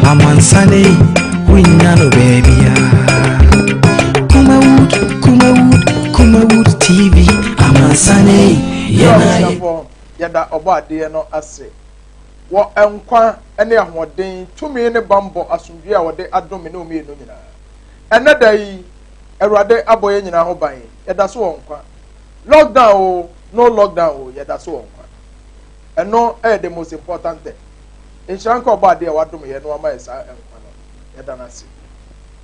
Amansane wonnya no baabia. Kumawood, Kumawood, Kumawood TV. Amansane yɛna. Abusuafoɔ, yɛda ɔbɔ adeɛ no ase wɔ nkwa ne ahoɔden, tumi ne bambɔ, asomdwe a wɔde adom ne mmienu nyinaa. Ɛnɛ da yi, Awurade abɔ yɛn nyinaa ho ban. Yɛda so wɔ nkwa. Lockdown o, no lockdown o, yɛda so wɔ nkwa. Ɛno ɛyɛ the most important thing. Nhyira nka ɔbɔ adeɛ a wadom yɛn no ama yɛ saa nkwa no. Yɛda no ase.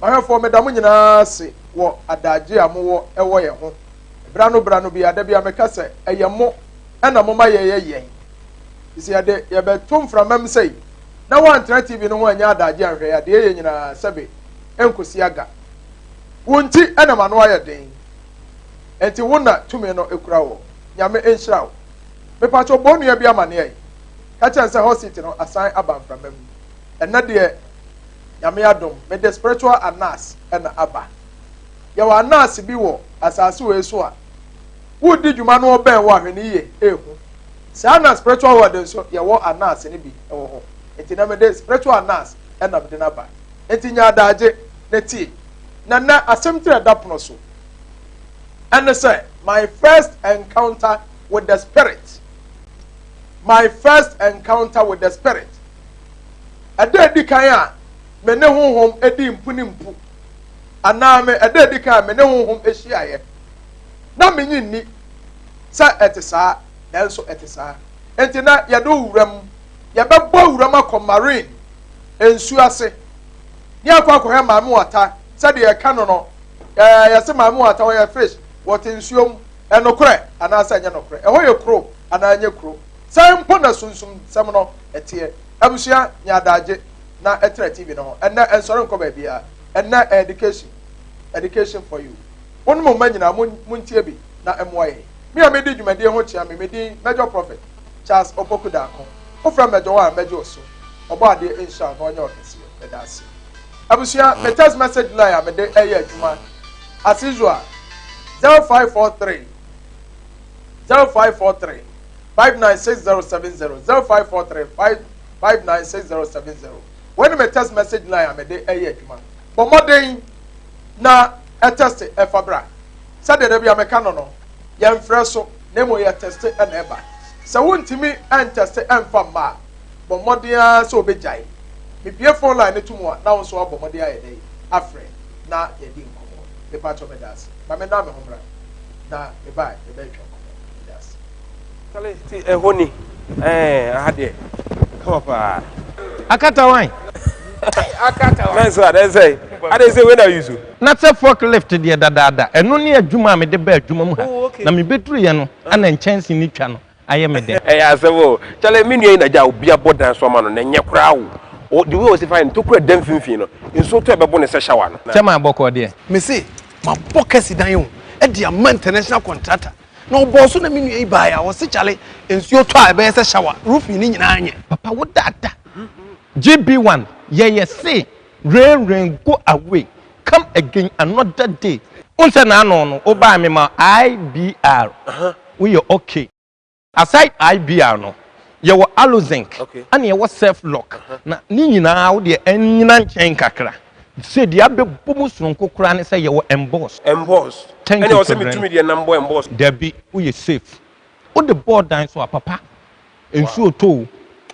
Mahwɛfoɔ, meda mo nyinaa ase wɔ adagye a mowɔ ɛwɔ yɛn ho bra no bra no bi. Ada bi a meka sɛ ɛyɛ mo ɛna moma yɛyɛ yɛn sisi yɛde yɛbɛto mframa mu sɛyi na wɔantena TV no ho anyɛ adagye anhwɛ yɛ adeɛ yɛ nyinaa sɛbe nkosi aga wɔn nti ɛna ma no ayɛ den. Nti wo na tumi no ekura wɔ. Nyame nhyira wo. Mepatwa bɔ nua bi amaneɛ yi ka kyɛn sɛ hot seat no asan aba mframa mu. Ɛnɛ deɛ, Nyame adom, mede spiritual anas ɛna aba. Yɛwɔ anas bi wɔ asase wei so a wodi dwuma no, ɔbɛn wɔ ahwɛ ne yie ehu saa. Na spiritual world nso, yɛwɔ anas ne bi ɛwɔ hɔ. Nti na mede spiritual anas ɛna mede n'aba. Nti nya adagye ne tie. Na na asɛm tiri ɛda pono so ɛne sɛ "My first encounter with the spirit". My first encounter with the spirit, ɛda edi kan a me ne honhom edi mpu ne mpu, anaa me ɛda edi kan a me ne honhom ehyiaeɛ. Na me nyi nni sɛ ɛte saa, nanso ɛte saa. Nti na yɛde wuram, yɛbɛbɔ wuram akɔ marine nsuo ase ne akɔ akɔhwɛ Maame Wata. Sɛdeɛ yɛka no, yɛsɛ Maame Wata wɔyɛ fish, wɔte nsuo mu. Ɛnokorɛ anaasɛ ɛnyɛ nokorɛ? Ɛhɔ yɛ kuro anaa ɛnyɛ kuro? Sɛn mpo na sunsum sɛm no ɛteɛ? Abusua, nya adagye na ɛtena TV no ho. Ɛnɛ ɛnsɔre nkɔ baabi a ɛnɛ education, education for you. Wɔn mo mma nyinaa, mo ntie bi na ɛmoa yɛn. Mi a medi dwumadie ho kyea mi, medi Major Prophet Charles Opoku Daako. Wofrɛ Major wa a, mɛgye o so. Ɔbɔ adeɛ nhyira na ɔnyɛ ɔkɛseɛ. Ɛda ase. Abusua, me text message line a mede ɛyɛ adwuma as usual, 0543 0543 596070, 0543 596070. Wɔn ne me text message line a mede ɛyɛ adwuma. Bɔ mmɔden na ɛtext ɛfa bra. Sɛdeɛ dɛbi a meka no, yɛmfrɛ so na emu yɛ text ɛna ɛba. Sɛ wontumi ɛntext ɛnfa mma a, bɔ mmɔden ara sɛ obɛgyae. Mebie phone line no to mu a, na wo nso abɔ mmɔden ayɛ dɛ afrɛ na yɛdi nkɔmmɔ. Mepa kyɛw, meda ase. Ma me na me ho mmra na meba a, yɛbɛtwa nkɔmmɔ. Meda ase. Kale ti ɛhɔ ni aha deɛ kama paa. Akata wan. Mɛnso a dɛ sɛ ade sɛ wei na yi so. Na sɛ forklift deɛ dadaada, ɛno ne adwuma a mede ba adwuma mu ha. Oh, okay. Na mebɛduru yɛ no ana nkyɛnse ne twa no ayɛ me dɛ. Ɛyɛ asɛm o. Kyale, me nua yi na gya obi abɔ dan so ama no na ɛnyɛ koraa o. O the way ɔsi fa no ntokura dan mfimfini no, nsuo tɔ, ɛbɛbɔ ne sɛ shower no. Kyɛ ma abɔkɔ deɛ. Mese mabɔ kɛse dan o, ɛde ama international contractor na ɔbɔ so. Na me nua yi baeɛ a, wɔse kyale, nsuo tɔ a, ɛbɛyɛ sɛ shower, roofing ne nyinaa nyɛ. Papa, wo dada GB1 yɛyɛ se rain, rain go away, come again another day. N sɛ n'ano no wobaa me ma IBR woyɛ okay. Aside IBR no, yɛwɔ aluzinc ɛna yɛwɔ self lock. Na ne nyinaa wo deɛ ɛnyina nkyɛn kakra sɛ deɛ abɛbɔ mu soronko koraa ne sɛ yɛwɔ emboss. Emboss. Thank ɛne you, ɔsɛ Sovereign. Metumi deɛ nam bɔ emboss. Dabi, woyɛ safe. Wode bɔɔ dan so a, papa, nsuo tɔ o,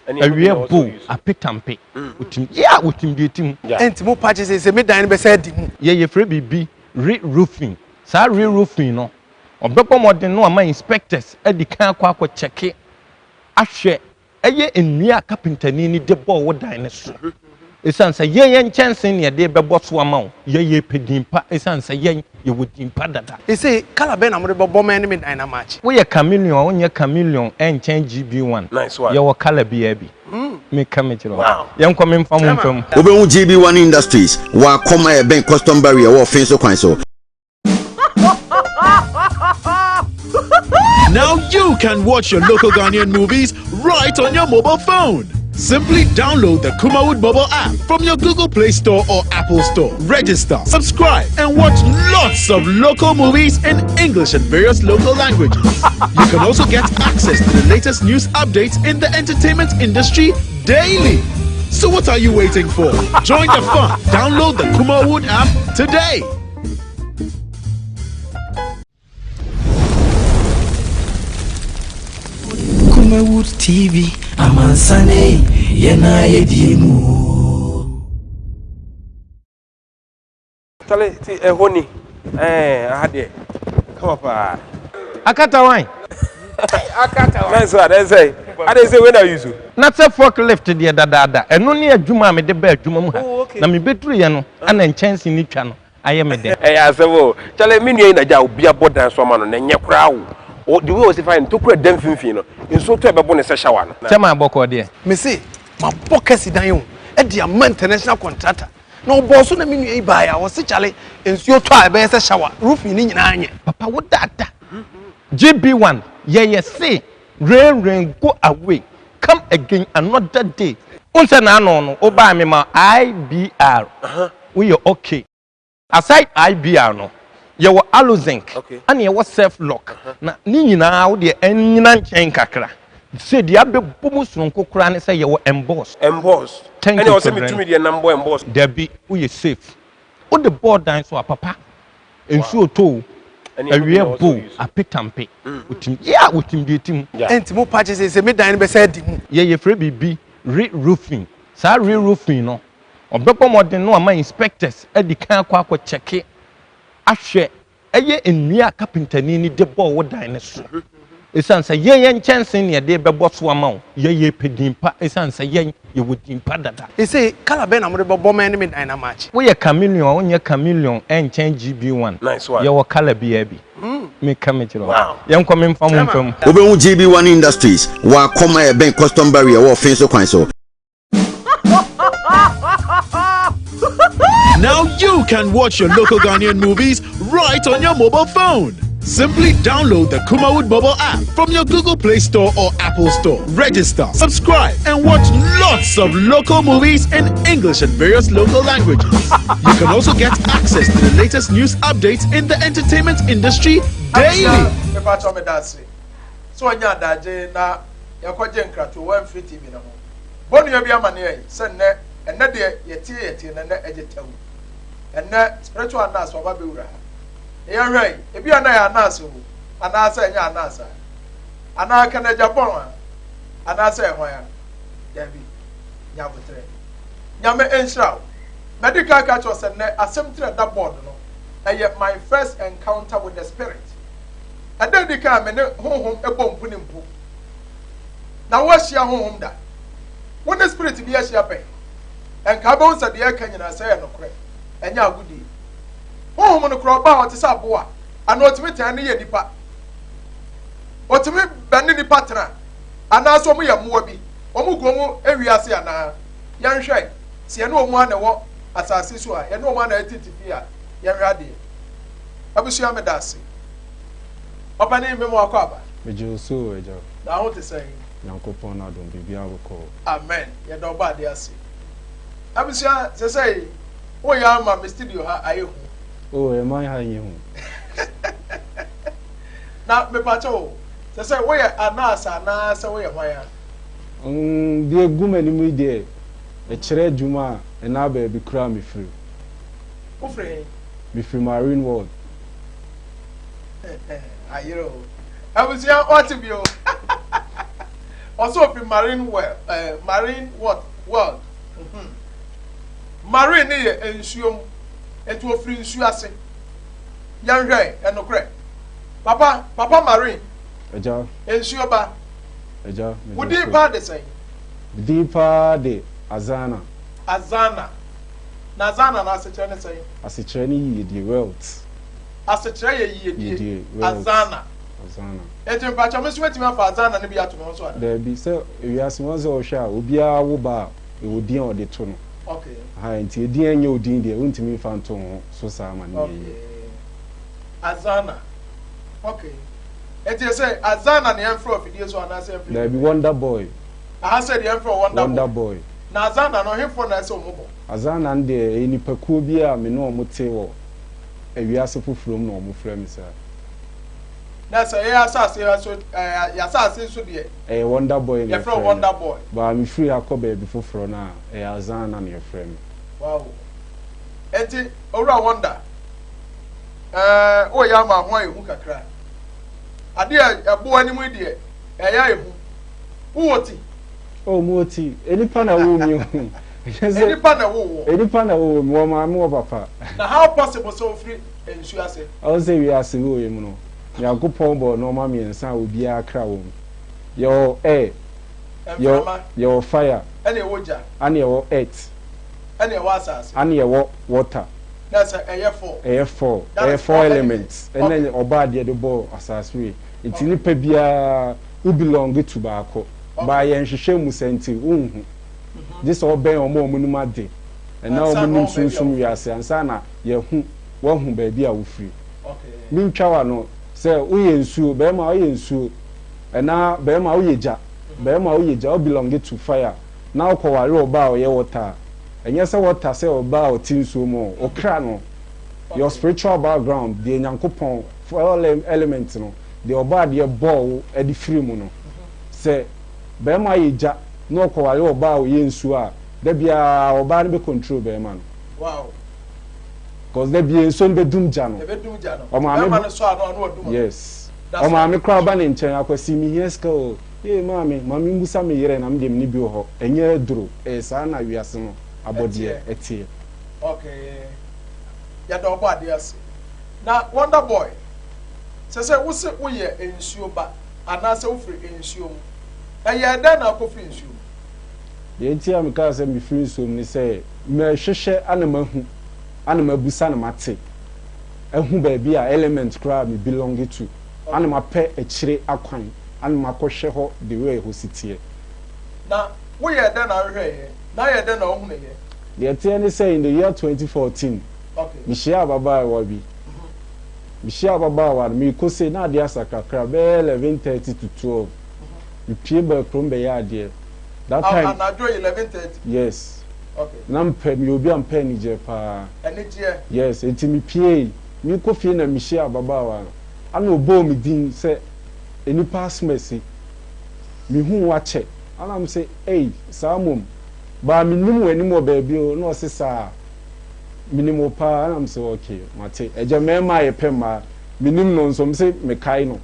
Ɛne ɛno bi awie na ɔsɛ bo ɔyi so. Apetampe wotim yɛ a, wotim deɛ tim. Ɛnti mo pa kye sɛ me dan no bɛsɛ adi mu. Yɛyɛ frɛ biribi re-roofing. Saa re-roofing no, ɔbɛbɔ mmɔden no ama inspectors adi kan akɔ akɔ kyɛke ahwɛ ɛyɛ nnua a kapentani ni de bɔɔ wo dan no so. Ɛsiane sɛ yɛn yɛn nkyɛnse ne yɛde bɛbɔ so ama wo, yɛyɛ pɛ din pa. Ɛsiane sɛ yɛn yɛwɔ din pa dada. Ɛsɛ colour bɛn na mode bɛbɔ mɛ ne me dan no amaakye? Woyɛ chameleon a, wonyɛ chameleon ɛnkyɛn GB1. Nice one. Yɛwɔ colour biara bi. Meka mekyerɛ wo, yɛnkɔ memfa mo mfam. Wobɛhu GB1 Industries wɔ Akɔm a ɛbɛn custom barrier wɔ Ɔfen so kwan so. Now you can watch your local Ghanaian movies right on your mobile phone. Simply download the Kumawood mobile app from your Google Play Store or Apple Store. Register, subscribe, and watch lots of local movies in English and various local languages. You can also get access to the latest news updates in the entertainment industry daily. So what are you waiting for? Join the fun. Download the Kumawood app today. Kumawood TV, amansane yɛn a yɛdie mu. Chale ti ɛhɔ ni ɛɛ aha deɛ kama paa. Akata wan? Akata wan. Nice one, ɛsɛ ade sɛ wei na use. Na sɛ fork lift deɛ dadaada ɛno ne adwuma a mede baa adwuma mu ha Oh, okay. na mebɛduruiɛ no ana nkyɛnse no twa no ayɛ me dɛ. Ɛyɛ asɛm o. Chale me nua yi na gya obi abɔ dan so ama no na ɛnyɛ koraa o. O the way ɔsi fa yɛ no tokura da mfimfini no nsuo tɔ ɛbɛbo no sɛ shower no. Kyɛ maa bɔkɔɔ deɛ. Mese mabɔ kɛse dan o de ama international contractor Na ɔbɔɔ so na me nua yi baeɛ a ɔse kyale nsuo tɔ a ɛbɛyɛ sɛ shower, roofing no nyinaa nyɛ. Papa wo dada GB one yɛyɛ se rain rain go away come again another day. Wohu sɛ n'ano no wo baa me ma IBR woyɛ okay. Aside IBR no yɛwɔ Alozinc ɛna yɛwɔ self lock na ne nyinaa wo deɛ ɛnyina nkyɛn kakra sɛ deɛ abɛbɔ mu soronko koraa ne sɛ yɛwɔ emboss. Emboss Thank ɛne you ɔsɛ Sovereign. metumi deɛ nam bɔ emboss. Dabi woyɛ safe wode bɔɔ dan so a papa nsuo tɔ o Ɛne ɛno bi awia na ɔsɛ bo o ɔyi so. apetampe wotim yeah wotim deɛ ɛtim. Yeah. Ɛnti mo pa kyɛ sɛ me dan no bɛsan adi mu. Yɛ yɛfrɛ biribi re-roofing saa re-roofing no ɔbɛbɔ mmɔden na wama inspectors adi kan akɔ akɔ kyɛke ahwɛ Ɛyɛ nnua a kapentani no de bɔɔ wo dan no so. Esiane sɛ yɛn yɛn nkyɛnsee na yɛde rebɛbɔ so ama wo. Yɛn yɛpɛ din pa esiane sɛ yɛn yɛwɔ din pa dada. Ese colour bɛn na mode bɛbɔ mɛn ne me dan no ama akye? Woyɛ chameleon a wonyɛ chameleon ɛnkyɛn GB1. Nice one. Yɛwɔ colour biara bi. Meka mekyerɛ wo. Yɛnkɔ memfa mo mfa mu. Wobɛhu GB1 Industries wɔ Akɔm a ɛbɛn Custom Barrier wɔ Ɔfee so kwan so. Now you can watch your local Ghanaian movies right on your mobile phone. Simply download the Kumawood mobile app from your Google Play Store or Apple Store. Register, subscribe, and watch lots of local movies in English and various local languages. You can also get access to the latest news updates in the entertainment industry daily. Sɛ ɔnya adagye na yɛkɔgye nkratoɔ wamfiri TV no ho. Bɔ nua bi amaneɛ yi sɛ nnɛ, ɛnnɛ deɛ yɛtie yɛtie na nnɛ ɛgye tawu. Ɛnnɛ spiritual nurse waba bɛwura ha. Na yɛnhwɛ yi, ebi a na ɛyɛ anurse o, anaasɛ ɛnyɛ anurse a. Anaa kanagya bɔn a, anaasɛ ɛhwan a. Daabi, nya aboterɛ. Nyame nhyira wo. Madi kan aka akyerɛ wo sɛ nnɛ asɛm tiri a ɛda board no, ɛyɛ my first encounter with the spirit. Ɛda a edi kan a me ne honhom bɔ mpu ne mpu. Na woahyia honhom da? Wo ne spirit bi ahyia pɛn? Ɛnka wobɛhu sɛ deɛ ɛka nyinaa sɛ ɛyɛ nokorɛ, ɛnyɛ agodie. Honhom no koraa ɔba a ɔte sɛ aboa anaa ɔtumi tɛn ne yɛ nipa. Ɔtumi bɛne nipa tena anaasɛ wɔn yɛ mmoa bi, wɔn gu wɔn wiase anaa? Yɛnhwɛ, sɛ yɛne wɔn a na ɛwɔ asase so a, yɛne wɔn a na ɛtete fie a, yɛnhwɛ adeɛ. Abusua meda ase. Ɔpanin me mo akɔ aba. Megye wo so o agya. Na ho te sɛn? Nyankopɔn n'adom biribiara bɔkɔɔ. Amen yɛda ɔbɔ adeɛ ase. Abusua sɛsɛi wo yɛ ama me studio ha ayɛ hu. Oh ɛman ha nyɛ hu. Na mepakyɛ o sɛsɛi wo yɛ Anas anaa sɛ wo yɛ hwan a? Mm deɛ egu m'anim yi deɛ ɛkyerɛ adwuma a ɛnaa baabi koraa mefiri. Wo firi he? Mefiri Marine World. Ayere o. Abusua wate bi o. Ɔsɛ ofi Marine World, eh, Marine what World. Mhm. Marine ne yɛ nsuo mu. Nti ofiri nsuo ase. Yɛnhwɛ ɛnokorɛ. Papa, Papa Marine. Agya. Nsuo ba. Agya, megye Wo din so. paa de sɛn? Me din paa de Azana. Azana. Na Zana no asekyerɛ ne sɛn? Asekyerɛ ne yiyedie, wealth. Asekyerɛ yɛ yiyedie, Yiyedie, wealth. Azana. Azana. Enti mpakyɛw me nso mɛtumi afa Azana no bi ato me ho so anaa? Daabi, sɛ ewiase mu wɔn sɛ wohwɛ a obiara wo ba a ɛwɔ din a ɔde to no. Okay. Aha, nti edin a ɛnyɛ wo din deɛ wontumi mfa nto wo ho so saa ma no nyɛ yie. Okay. Azana. Okay. Enti ɛsɛ Azana na yɛmfrɛ wɔ fidie so anaasɛ yɛmfrɛ Daabi, Wonder Boy. Aha sɛ deɛ yɛmfrɛ wɔ Wonder, Wonder Boy. Na Azana no hefoɔ na ɛsɛ wɔn bɔ? Azana no deɛ ɛyɛ nipakuo bi a me ne wɔn te wɔ ewiase foforɔ mu na wɔfrɛ me saa. Na sɛ yɛ asase ha so ɛɛ yɛ asase so deɛ. Ɛyɛ Wonder Boy na Yɛfrɛ wo yɛfrɛ me. Wonder Boy. But me firi ha kɔ baabi foforɔ no a, ɛyɛ Azana na yɛfrɛ me. Wow. Enti Owura Wonder, ɛɛ woyɛ ama ho ayɛ hu kakra. Adeɛ a ɛbo anim yi deɛ, ɛyɛ ayɛ hu. Wowɔ ti? Oh, mewɔ ti. Enipa na ɛwoo me o. Ɛnyɛ sɛ. Enipa na ɛwoo wo. Enipa na ɛwoo me. Mewɔ maame, mewɔ papa. Na how possible sɛ wofiri nsuo ase? Ɔhu sɛ wiase wei mu no, Nyankopɔn bɔɔ nnoɔma mmiɛnsa a obiara kra wɔ mu. Yɛwɔ air, yɛwɔ, Mframa. yɛwɔ fire. Ɛna ɛwɔ gya. Ɛna ɛwɔ earth. Ɛna ɛwɔ asase. Ɛna ɛwɔ water. Na sɛ ɛyɛ four. Ɛyɛ four. That Ɛyɛ is four four elements. elements. Ɛna Okay. ɔbaa deɛ de bɔɔ asase wei. Nti Okay. nipa biara wo belong to baako. Okay. But yɛnhwehwɛ mu sɛ nti wonhu. Gye sɛ ɔbɛn wɔn a wɔnim ade. Ɛna Ansa na wɔnim wɔn baabi a sunsum wofiri. wiase ansa na yɛahu, woahu baabi a wofiri. Okay. Mentwa w'ano sɛ woyɛ nsuo, bɛrima woyɛ nsuo, ɛna bɛrima woyɛ gya, bɛrima woyɛ gya, wo belong to fire, na wokɔware ɔbaa a ɔyɛ water a, ɛnyɛ sɛ water sɛ ɔbaa a ɔte nsuo mu o, wo kra no, your spiritual background, deɛ Nyankopɔn, all element no, deɛ ɔbaa deɛ bɔɔ wo de firi mu no, sɛ bɛrima yɛ gya na ɔkɔware ɔbaa a ɔyɛ nsuo a, da biara ɔbaa no bɛ control bɛrima no. Wow. Cause da biara nsuo no bɛdum gya no. Ɛbɛdum gya no. Ɔmaame Bɛrima no sɔ ano a na wadum no. Yes. That's Ɔmaame right. koraa ba ne nkyɛn, Akwasi mehia sika o. Yee maame, ma membusa me yere na me deɛ menni bi wɔ hɔ. Ɛnyɛ aduro, ɛyɛ saa na wiase no abɔdeɛ Ɛteɛ. ɛteɛ. Okay. Yɛda ɔbɔ adeɛ ase. Na Wonder Boy, sɛ sɛ wose woyɛ nsuo ba anaasɛ wofiri nsuo mu, ɛyɛɛ dɛn na wokɔfiri nsuo mu? Deɛ nti a mekaa sɛ mefiri nsuo mu ne sɛ, mɛhwehwɛ ana mahu, ana mabusa na mate, ahu baabi a element koraa a me belong to, ana mapɛ akyire akwan, ana makɔhwɛ hɔ the way ɛhɔ si teɛ. Na woyɛɛ dɛn na wohwɛeɛ? Na ayɛ dɛn na wohunuiɛ? Deɛ ɛteɛ ne sɛ in the year 2014, Okay. mehyiaa ababaawa bi. Mehyiaa ababaawa no, merekɔ sei na adeɛ asa kakra, bɛyɛ 11:30 to 12. Mepue baa kurom bɛyɛɛ adeɛ. That time. Anadwo 11:30? Yes. Okay. Na mepɛ, meyɛ obi a mepɛ anigyeɛ paa. Anigyeɛ? Yes, enti mepuei, merekɔ fie na mehyiaa ababaawa no. Ɛna ɔbɔɔ me din sɛ nnipa asomasi. Mehuu wo akyɛ. Ɛna mese, ei, saa mmom? But mennim w'anim wɔ baabi o. Ɛna ɔse, saa? Menim wo paa. Ɛna mese, okay, mate. Agya, mmarima a yɛpɛ mmaa, menim no nso, mese mekae no.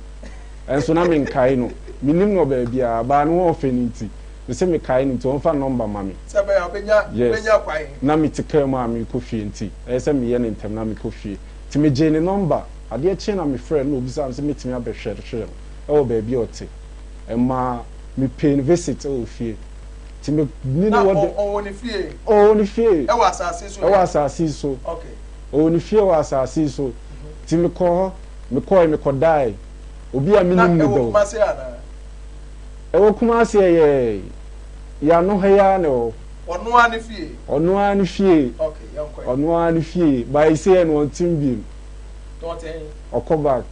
Ɛnso na menkae no. Mennim no wɔ baabiara, but ne ho ɔfɛ no nti, mese mekae no nti ɔmfa number ma me. Sɛ ɛbɛyɛ a wobɛnya, Yes. wobɛnya kwan. Na mete kaa mu a merekɔ fie nti, ɛyɛ sɛ meyɛ no ntɛm na mekɔ fie. Nti megyee ne number. Adeɛ kyee na mefrɛɛ no na ɔbisaa me sɛ mɛtumi abɛhwɛ no wɔ baabi a ɔte. Ɛmaa me pay no visit wɔ fie. Nti me ne Na no wɔ dɛ. ɔwɔ ne fie? Ɔwɔ ne fie. Ɛwɔ asase so Ɛwɔ deɛ? asase yi so. Okay. Ɔwɔ ne fie wɔ asase yi so. Nti mekɔɔ hɔ, mekɔɔe, mekɔdae. Obi a Na menim no ɛwɔ da o. Kumasi anaa? Ɛwɔ Kumasi ɛyɛ Yano ha yi ara na ɛwɔ. Ɔno ara ne fie? Ɔno ara ne fie. Okay, yɛnkɔ ɛ. Ɔno ara ne fie. But seesei no ɔnte mu bio. Na ɔte he? Ɔkɔ back.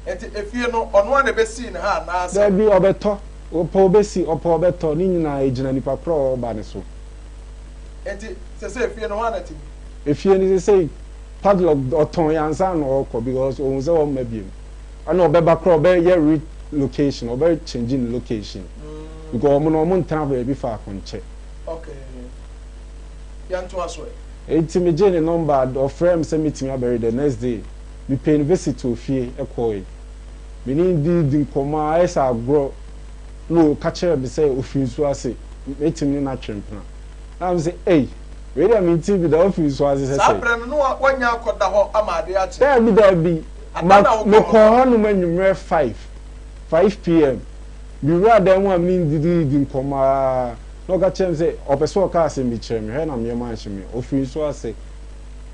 Nti efie no, ɔno ara na ɛbɛsii no ha anaasɛ? Dabi, ɔbɛtɔ. Ɔpɛ ɔbɛsi, ɔpɛ ɔbɛtɔ. Ne nyinaa ɛgyina nipa korɔ a ɔreba no so. Nti seesei efie no, hwan na ɛte mu? Efie no seesei padlock ɔtɔn yɛ ansa na ɔrekɔ because ohun sɛ ɔmma biom. Ɛna ɔbɛba koraa ɔbɛyɛ relocation, ɔbɛ change ne location because ɔmo no ɔmo ntena baabi faako nkyɛ. Okay, yɛntoa so ɛ. Enti me gyee ne number, ɔfrɛɛ me sɛ mɛtumi abɛwe the next day. Me pay no visit wɔ fie kɔɔe. Me ne no dii di nkɔmmɔ a ayɛ sɛ agorɔ na ɔka kyerɛɛ me sɛ ɔfiri nsuo ase, mɛtumi ne no atwe mpena. Na me se ei, wei deɛ mentee bi da, wofiri nsuo ase sɛ Saa sɛn? berɛ no na woanya akɔda hɔ ama adeɛ akye? Daabi daabi, Ada ma no a wokɔɔ mekɔɔ hɔ no? hɔnom anwummerɛ five, 5 PM. Mewuraa dan mu a me ne no didii nkɔmmɔ ara na ɔka kyerɛɛ me sɛ ɔpɛ sɛ ɔka asɛm bi kyerɛ me, hwɛ na me yam anhye me, ɔfiri nsuo ase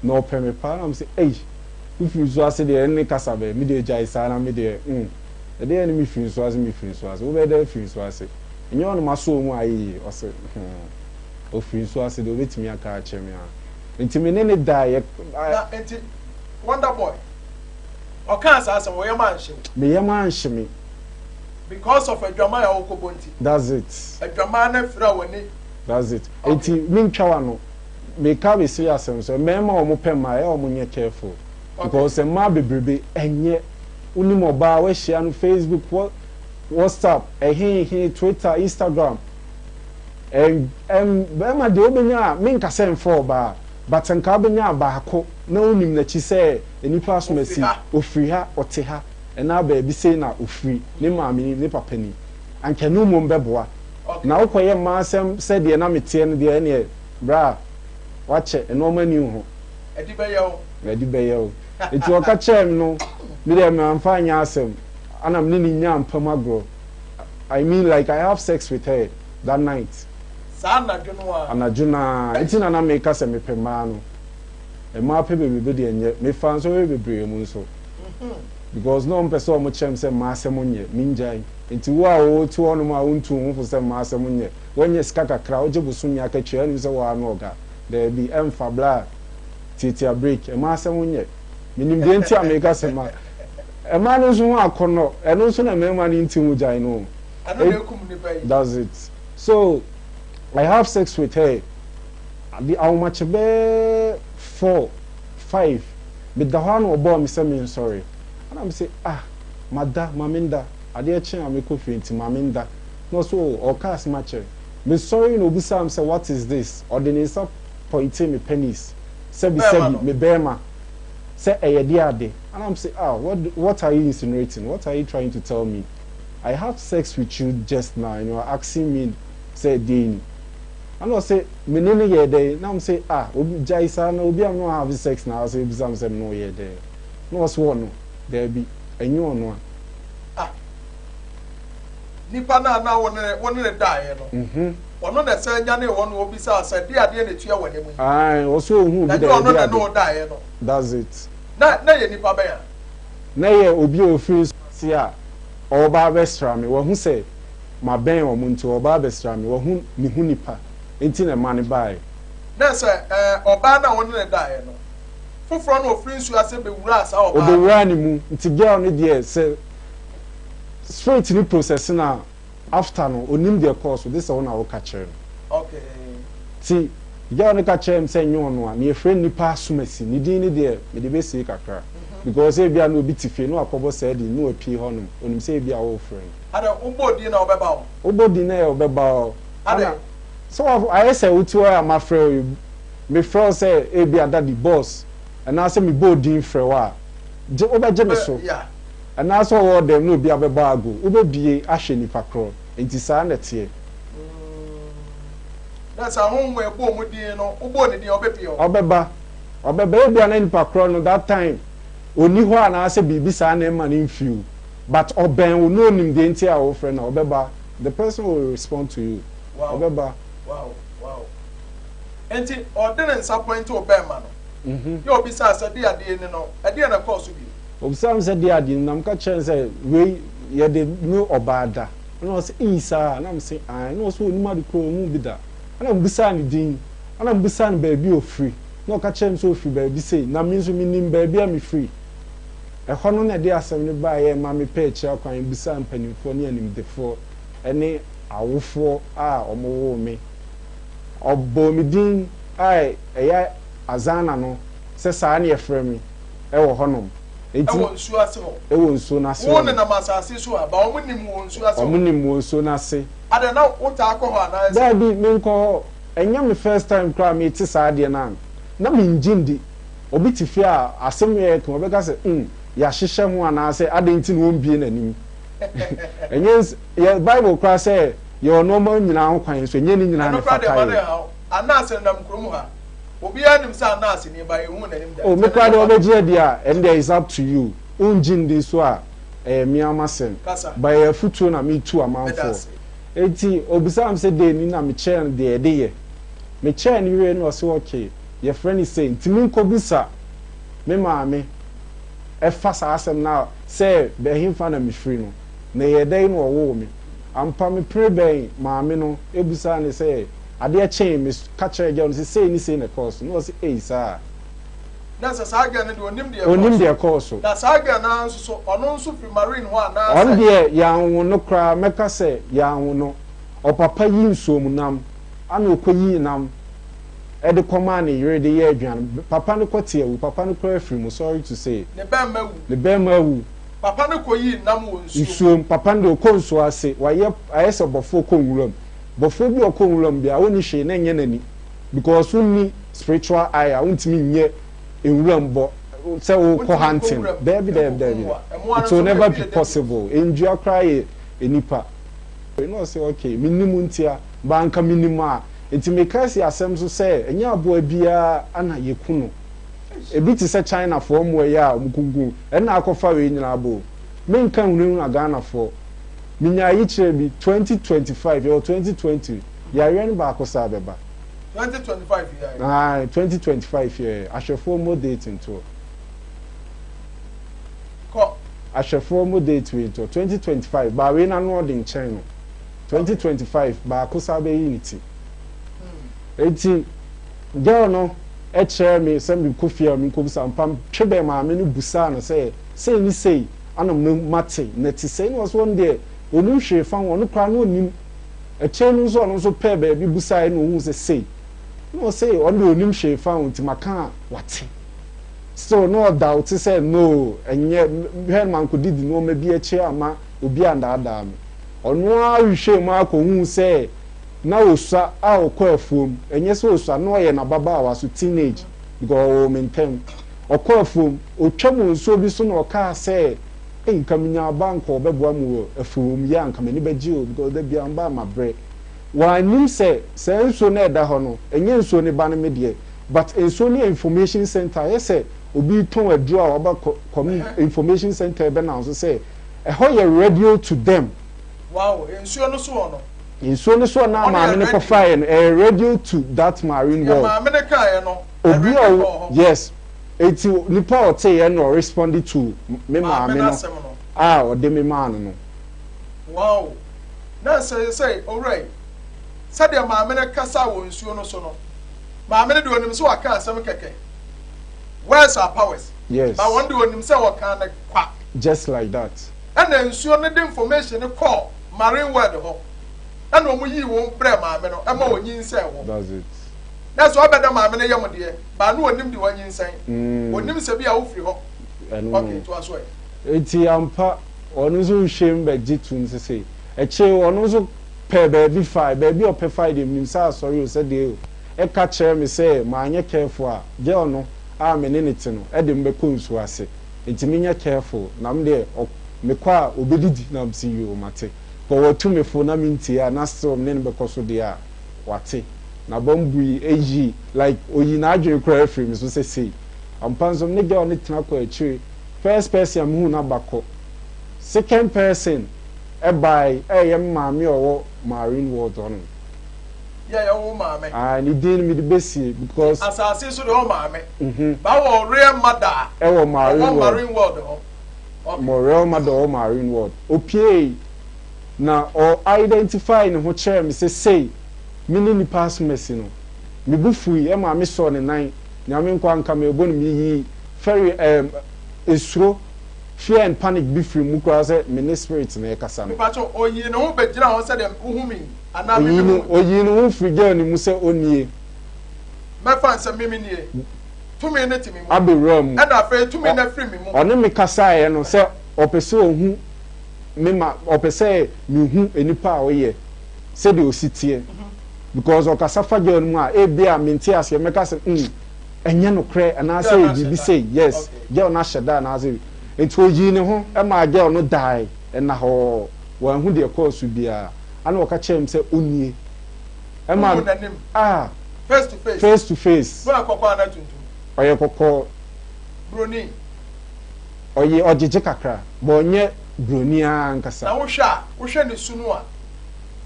na ɔpɛ me paa na me se ei, wofiri nsuo ase deɛ ɛnne kasa bɛn, me deɛ gyae saa na me deɛ mm, ɛdeɛn ne mefiri nsuo ase mefiri nsuo ase, wobɛyɛ dɛn afiri nsuo ase? Ɛnyɛ ɔno masɔ mu ayɛ yie, ɔse hmm, ɔfiri nsuo ase deɛ ɔbɛtumi aka akyerɛ me ara. Nti me ne no daeɛ. Na nti Wonder Boy, ɔkaa saa asɛm, wo yam anhye wo? Me yam anhye me. Because of adwaman a wokɔbɔ nti. That's it. Adwaman no afira w'ani. That's it. Nti mentwa w'ano, meka bɛsi asɛm sɛ mmarima a wɔpɛ mmaa ɛyɛ a wɔnyɛ careful because mmaa bebrebe ɛnyɛ. Wonim ɔbaa, woahyia no Facebook, WhatsApp, ɛhe he, Twitter, Instagram. Ɛn, ɛn, bɛrima deɛ wobɛnya a, menka sɛ mfa ɔbaa, but nka wobɛnya baako na wonim n'akyi sɛ nnipa asomasi, ofiri ha, ɔte ha, ɛnaa baabi sei na ofiri, ne maame ni, ne papa ni. Anka ɛno mmom bɛboa. Na wokɔyɛ mmaa asɛm sɛ deɛ na meteɛ no deɛ, ɛneɛ, bra, wakyɛ, nnoɔma nni wo ho. Ɛde bɛyɛ wo. Ɛde bɛyɛ wo. Nti ɔka kyerɛɛ me no, me deɛ mamfa anyɛ asɛm, ɛna me ne no nyaa mpa mu agorɔ. I mean like I have sex with her that night. Saa anadwo no ara. Anadwo no ara. Nti na na meka sɛ mepɛ mmaa no. Mmaa pɛ bebrebe deɛ nyɛ. Mefaa nsɔhwɛ bebree mu nso. Because na wɔmpɛ sɛ wɔkyerɛ me sɛ mmaa asɛm nyɛ. Mengyae. Nti wo a wote hɔnom a wontu wo ho fo sɛ mmaa asɛm nyɛ, woanya sika kakra, wogye bosome akatua, wonim sɛ woara ne ɔga. Daabi, ɛmfa, bra tiatia break. Mmaa asɛm nyɛ. Menim deɛ nti a meka sɛ mmaa. Mmaa no nso ho akɔnnɔ, ɛno nso na mmarima no nti ho gyae no o. Ɛno na ɛkum nnipa yi. That's it. So, I have sex with her. Ade ahomakye bɛyɛ four, five, meda hɔ ara na ɔbɔɔ me sɛ mensɔre. Ɛna mese, ah, mada, ma menda. Adeɛ kye a mekɔ fie nti ma menda. Na ɔse, oh, ɔreka asɛm akyerɛ me. Mesɔre na ɔbisaa me sɛ, what is this? Ɔde ne nsa pointee me penis, sɛbi sɛbi, me bɛɛma. Sɛ ɛyɛ deɛ ade. And I'm say, ah, what, what are you insinuating? What are you trying to tell me? I have sex with you just now and you are asking me sɛ deɛ ni. Ɛna ɔse, me ne no yɛɛ dɛn? Na I'm say, ah, obi, gyae saa na obi a me ne wo have sex na ɔse bisa me sɛ me ne wo yɛɛ dɛn? Na ɔse ɔno, daabi, ɛnyɛ ɔno a. Ah, nipa no a na wo ne wo ne no daeɛ no, ɔno na ɛsan nyanee hɔ na ɔbisaa sɛ, deɛ adeɛ na ɛtua w'anim yi? Ae, ɔse ohuu bi Na da ɛnyɛ ɔno ɛde na ɛne ade. wo daeɛ no. That's it. Na na ɛyɛ nipa bɛn a? Na ɛyɛ obi a ɔfiri nsu ase a ɔreba abɛsra me. Wahu sɛ mabɛn wɔn nti ɔreba abɛsra me. Wahu me ho nipa nti na ɛma no baeɛ. Na sɛ ɛɛ ɔbaa no a wo ne no daeɛ no, foforɔ no a ɔfiri nsuo ase bɛwuraa saa ɔbaa no. Ɔbɛwuraa ne mu. Nti girl no deɛ sɛ spirit no process no a, after no ɔnim deɛ ɛkɔɔ so, gye sɛ wo na woka kyerɛ no. Okay. Nti girl no ka kyerɛɛ me sɛ nyɛ ɔno a, na yɛfrɛ nnipa asomasi, ne din no deɛ mede bɛsie kakra because ebia na obi te fie na wakɔbɔ saa din no na wapue hɔnom, ɔnim sɛ ebia worefrɛ no. Adɛn, wobɔ din na ɔbɛba hɔ? Wobɔ din na ɔbɛba hɔ. Adɛn? Ana sɛ wa ayɛ sɛ wote hɔ a mafrɛ wo yi, mefrɛ wo sɛ ebia daddy, boss, anaasɛ mebɔ wo din frɛ wo a, gye wobɛgye me so. Yeah. Anaasɛ ɔwɔ dɛm na obi abɛbɔ ago, wobɛbue ahwɛ nipa korɔ. Enti saa na ɛteɛ. Na sɛ ahonhom a ɛbɔɔ mu din no, wobɔɔ ne din a, ɔbɛpue hɔ? Ɔbɛba. Ɔbɛba. Ebia na nipa korɔ no that time ɔnni hɔ anaasɛ biribi saa na ɛmma no mfi wo. But ɔbɛn wo na ɔnim deɛ nti a wofrɛ no a, ɔbɛba. The person will respond to you. Wow. Ɔbɛba. Wow, wow. Enti ɔde ne nsa pɔinte wo bɛɛma no, yɛ ɔbisaa sɛ, Deɛ adeɛ ni no, ɛdeɛn na ɛkɔɔ so bio? Ɔbisaa me sɛ, Deɛ adeɛ ni? Na meka kyerɛɛ no sɛ, Wei, yɛde ne ɔbaa da. Ɛna ɔse, Ei saa? Na mese, Aane. Ɛna ɔse ɔnnim ade korɔ, ɔnhuu bi da. Ɛna mebisaa no din, ɛna mebisaa no baabi a ɔfiri. Na ɔka kyerɛɛ me sɛ ɔfiri baabi sei, na me nso menim baabi a mefiri. Ɛhɔ no na ɛde asɛm no baeɛ ma mepɛɛ akyiri akwan bisaa mpanimfoɔ ne animdefoɔ ne awofoɔ a wɔwoo me. Ɔbɔɔ me din a ɛyɛ Azana no sɛ saa na yɛfrɛ me wɔ hɔnom. Enti, Ɛwɔ nsuo ase hɔ. Ɛwɔ nsuo no ase Wo hɔ nom. nenam asase so a, ba wɔn nim wo wɔ nsuo ase hɔ. Wɔn nim wɔ nsuo no ase. Adɛn, na wo taa kɔ hɔ anaa sɛ? Daabi, menkɔ hɔ. Ɛnyɛ me first time koraa a mete saa adeɛ no a, na mengye ndi. Obi te fie a, asɛm wei a yɛka yi, ɔbɛka sɛ, Umm, yɛahyehyɛ ho anaasɛ adɛn nti na wɔmbue n'anim? Ɛnyɛ ns, yɛ Bible koraa sɛ yɛwɔ nneɛma nyinaa ho kwan nso ɛnyɛ ne nyinaa na Ɛno koraa ɛfata deɛ mma no yɛn. nha wo. Ananse nenam kurom ha. Obiara nim sɛ Ananse nie, but yɛnhuu n'anim da. Oh, Nti me ɛno koraa deɛ deɛ mma no wobɛgye adi a, ɛno deɛ it's up to you. Wongye ndi nso a, ɛyɛ me ara m'asɛm. Kasa. But ɛyɛ afotuo na metu Meda amanfoɔ. ase. Enti obisaa me sɛ dɛn ni na mekyerɛɛ no deɛ yɛde yɛ. Mekyerɛɛ no wieeɛ no ɔse okay, yɛfrɛ no sei. Nti menkɔbisa me maame ɛfa saa asɛm no a sɛ ɛhefa na mefiri no, na ɛyɛɛ dɛn na ɔwoo me. Ampa mepere bɛn maame no bisaa no sɛ adeɛ kyee me ka kyerɛɛ girl no sɛ sei ne sei na ɛkɔɔ so na ɔse ei saa. Na sɛ saa girl no deɛ ɔnim deɛ ɛkɔɔ Ɔnim so. deɛ ɛkɔɔ so. Na saa girl no ara nso so ɔno nso firi marine hɔ anaa Ɔno sɛ. deɛ yɛanwo no koraa mɛka sɛ yɛanwo no. Ɔpapa yi nsuom nam ana ɔkɔyii nam de kɔmaa ne yere de yɛɛ aduane. Papa no kɔte awu. Papa no koraa afiri mu sorry to say. Ne bɛɛma awu. Ne bɛɛma awu. Papa no kɔyii nam wɔ nsuom. Nsuom. Papa no deɛ ɔkɔ nsuo ase. Wayɛ ayɛ sɛ bɔfoɔ kɔ nwura mu. Bɔfoɔ bi a ɔkɔ nwura mu biara ɔnni hwee na ɛnyɛ n'ani because wonni spiritual eye a wontumi nyɛ nwura mu bɔ sɛ wokɔ Wontumi nkɔ hunting. nwura mu Daabi daabi nkɔku daabi. mmoa. Mmoa no It nso will never ebi be yɛ dangerous. possible. Nnua koraa yɛ nnipa. Na ɔse okay mennim ntia but anka menim a. Nti meka asi asɛm so sɛ ɛnyɛ aboa biara na yɛku no. Ebi te sɛ China foɔ mmoa yi a wɔkunkum ɛna akɔfa wei nyinaa aba o. Menka nhunahuna Ghana foɔ. Menya ayikyerɛ bi 2025 yɛwɔ 2020 yareɛ no baako saa bɛba. 2025 yi ara. Ae 2025 yi ara ahwɛfoɔ mmɔ date ntoɔ. Kɔ. Ahwɛfoɔ mmɔ date wei ntoɔ 2025 baa wei n'ano ɔden kyɛn no 2025 baako saa bɛyi ne ti. Enti girl no kyerɛɛ me sɛ menkɔ fie a menkɔbisa mpa metwe bɛn maame no busaa no sɛ sei ne sei ana mate na ɛte sei na ɔse ɔno deɛ ɔnim hwee fa ho ɔno koraa na ɔnim akyire no nso ɔno nso pɛɛ baabi busaeɛ na ɔhuu sɛ sei na ɔse ɔno deɛ ɔnim hwee fa ho nti maka a wate still na ɔda wote sɛ no ɛnyɛ hwɛ no mankɔdidi nnoɔma bi akyi amma obi andaadaa me ɔno ara hwehwɛɛ mu ara kɔhuu sɛ na osua a ɔkɔ afuom, ɛnyɛ sɛ osua, na ɔyɛ n'ababaawa so, teenage, because ɔwoo me ntɛm. Ɔkɔ afuom, ɔtwam wɔ nsuo bi so na ɔkaa sɛ, Ei, nka menya ɔba a nka ɔbɛboa me wɔ afuom yi a, nka m'ani bɛgye o, because da biara meba a mabrɛ. Wannim sɛ saa nsuo no a ɛda hɔ no, ɛnyɛ nsuo no ba no me deɛ, but nsuo no yɛ information centre, ayɛ sɛ obi retɔn aduro a waba kɔ, kɔ information centre rebɛnanso sɛ ɛhɔ yɛ radio to them. Wow, nsuo no soɔ no. Nsuo no soɔ na Ɔno yɛ maame no radio. kɔfaeɛ no, ɛyɛ radio to that marine Deɛ world. maame no kaeɛ no, Obi a ɛredi ɔwɔ, kɔɔ hɔ. yes, eti nipa a ɔteeɛ no na ɔresponde to me Maame maame no no asɛm no. a ɔde me maa no no. Wow! Na seesei, owura yi, sɛdeɛ maame no kasaa wɔ nsuo no so no, maame no deɛ ɔnim sɛ waka asɛm kɛkɛ. Words are powers. Yes. But wɔn deɛ ɔnim sɛ wɔkaa no kwa. Just like that. Ɛna nsuo no de information no kɔɔ Marine World hɔ ɛna wɔn yii wo brɛɛ maame no ɛma ɔnyinsɛn wo. That's it. Na sɛ ɔbɛda maame no yam deɛ, baa no ɔnim deɛ wanyinsɛn. Ɔnim sɛ bi a wofiri hɔ. Ɛno Okay, toa so ɛ. Enti ampa, ɔno nso hwehwɛɛ mu bɛgye toom sesei. Akyire yi, ɔno nso pɛɛ baabi fae. Baabi a ɔpɛ fae deɛ, menim sɛ asɔre o, sɛ deɛ o, ɛka kyerɛɛ me sɛ manyɛ careful a, girl no a me ne no te no de me bɛkɔ nsuo ase. Enti menyɛ careful. Na me deɛ, ɔ, mekɔ a, ɔbɛdidi. Na mese, yoo, mate. Kɔ watu me fo na mentie a, na still me ne no bɛkɔ so deɛ a, wate. N'abam bui, eyi, like, oyii n'adwene koraa firii me so sɛ sei. Ampa nso, me ne girl no tena kɔɔ akyire. First person a mehuu no aba kɔ. Second person bae ɛyɛ me maame a ɔwɔ Marine World hɔnom. Yɛ yɛ wo maame. Ae, ne din no mede bɛsie because. Asase so deɛ ɔwɔ maame. Ba wɔ real mother a. Ɛwɔ Marine World. Ɔwɔ Marine World hɔ. Okay. Mɔ real mother ɔwɔ Marine World. Opiei na ɔ identify ne ho kyerɛɛ me sɛ sei, me ne nipa asomasi no. Me bo fui ɛmaa me sɔɔ ne nan. Nyame nko anka merebɔ no meyii fɛre ɛɛm esuro, fear and panic bi firi mu koraa sɛ me ne spirit no rekasa no. Mepakyɛw, oyii ne ho begyinaa hɔ sɛdeɛ wohu me yi, anaa me Oyii me ne hu? oyii ne ho firi girl no mu sɛ onie. Mɛfa no sɛ me me nie. Tumi no te me mu. Abɛwura mu. Ɛna afei tumi no afiri me mu. Ɔne me kasaeɛ no sɛ ɔpɛ sɛ ohu me ma ɔpɛ sɛ mehu nipa a ɔyɛ sɛdeɛ ɔsi teɛ because ɔkasa fa girl no mu a ebia mente aseɛ mɛka sɛ mm ɛnyɛ nokorɛ anaasɛ ɛyɛ biribi sei yes girl no ahyɛ da anaasɛ nti ɔyii ne ho maa girl no dae nnahɔɔ wanhu deɛ ɛkɔɔ so biara ana ɔka kyerɛɛ me sɛ ɔnie ɛma ah face to face face to face ɔyɛ kɔkɔɔ anaa tuntum ɔyɛ kɔkɔɔ broni ɔyɛ ɔgyegye kakra but ɔnyɛ broni ara ankasa. Na wohwɛ a wohwɛ ne su no a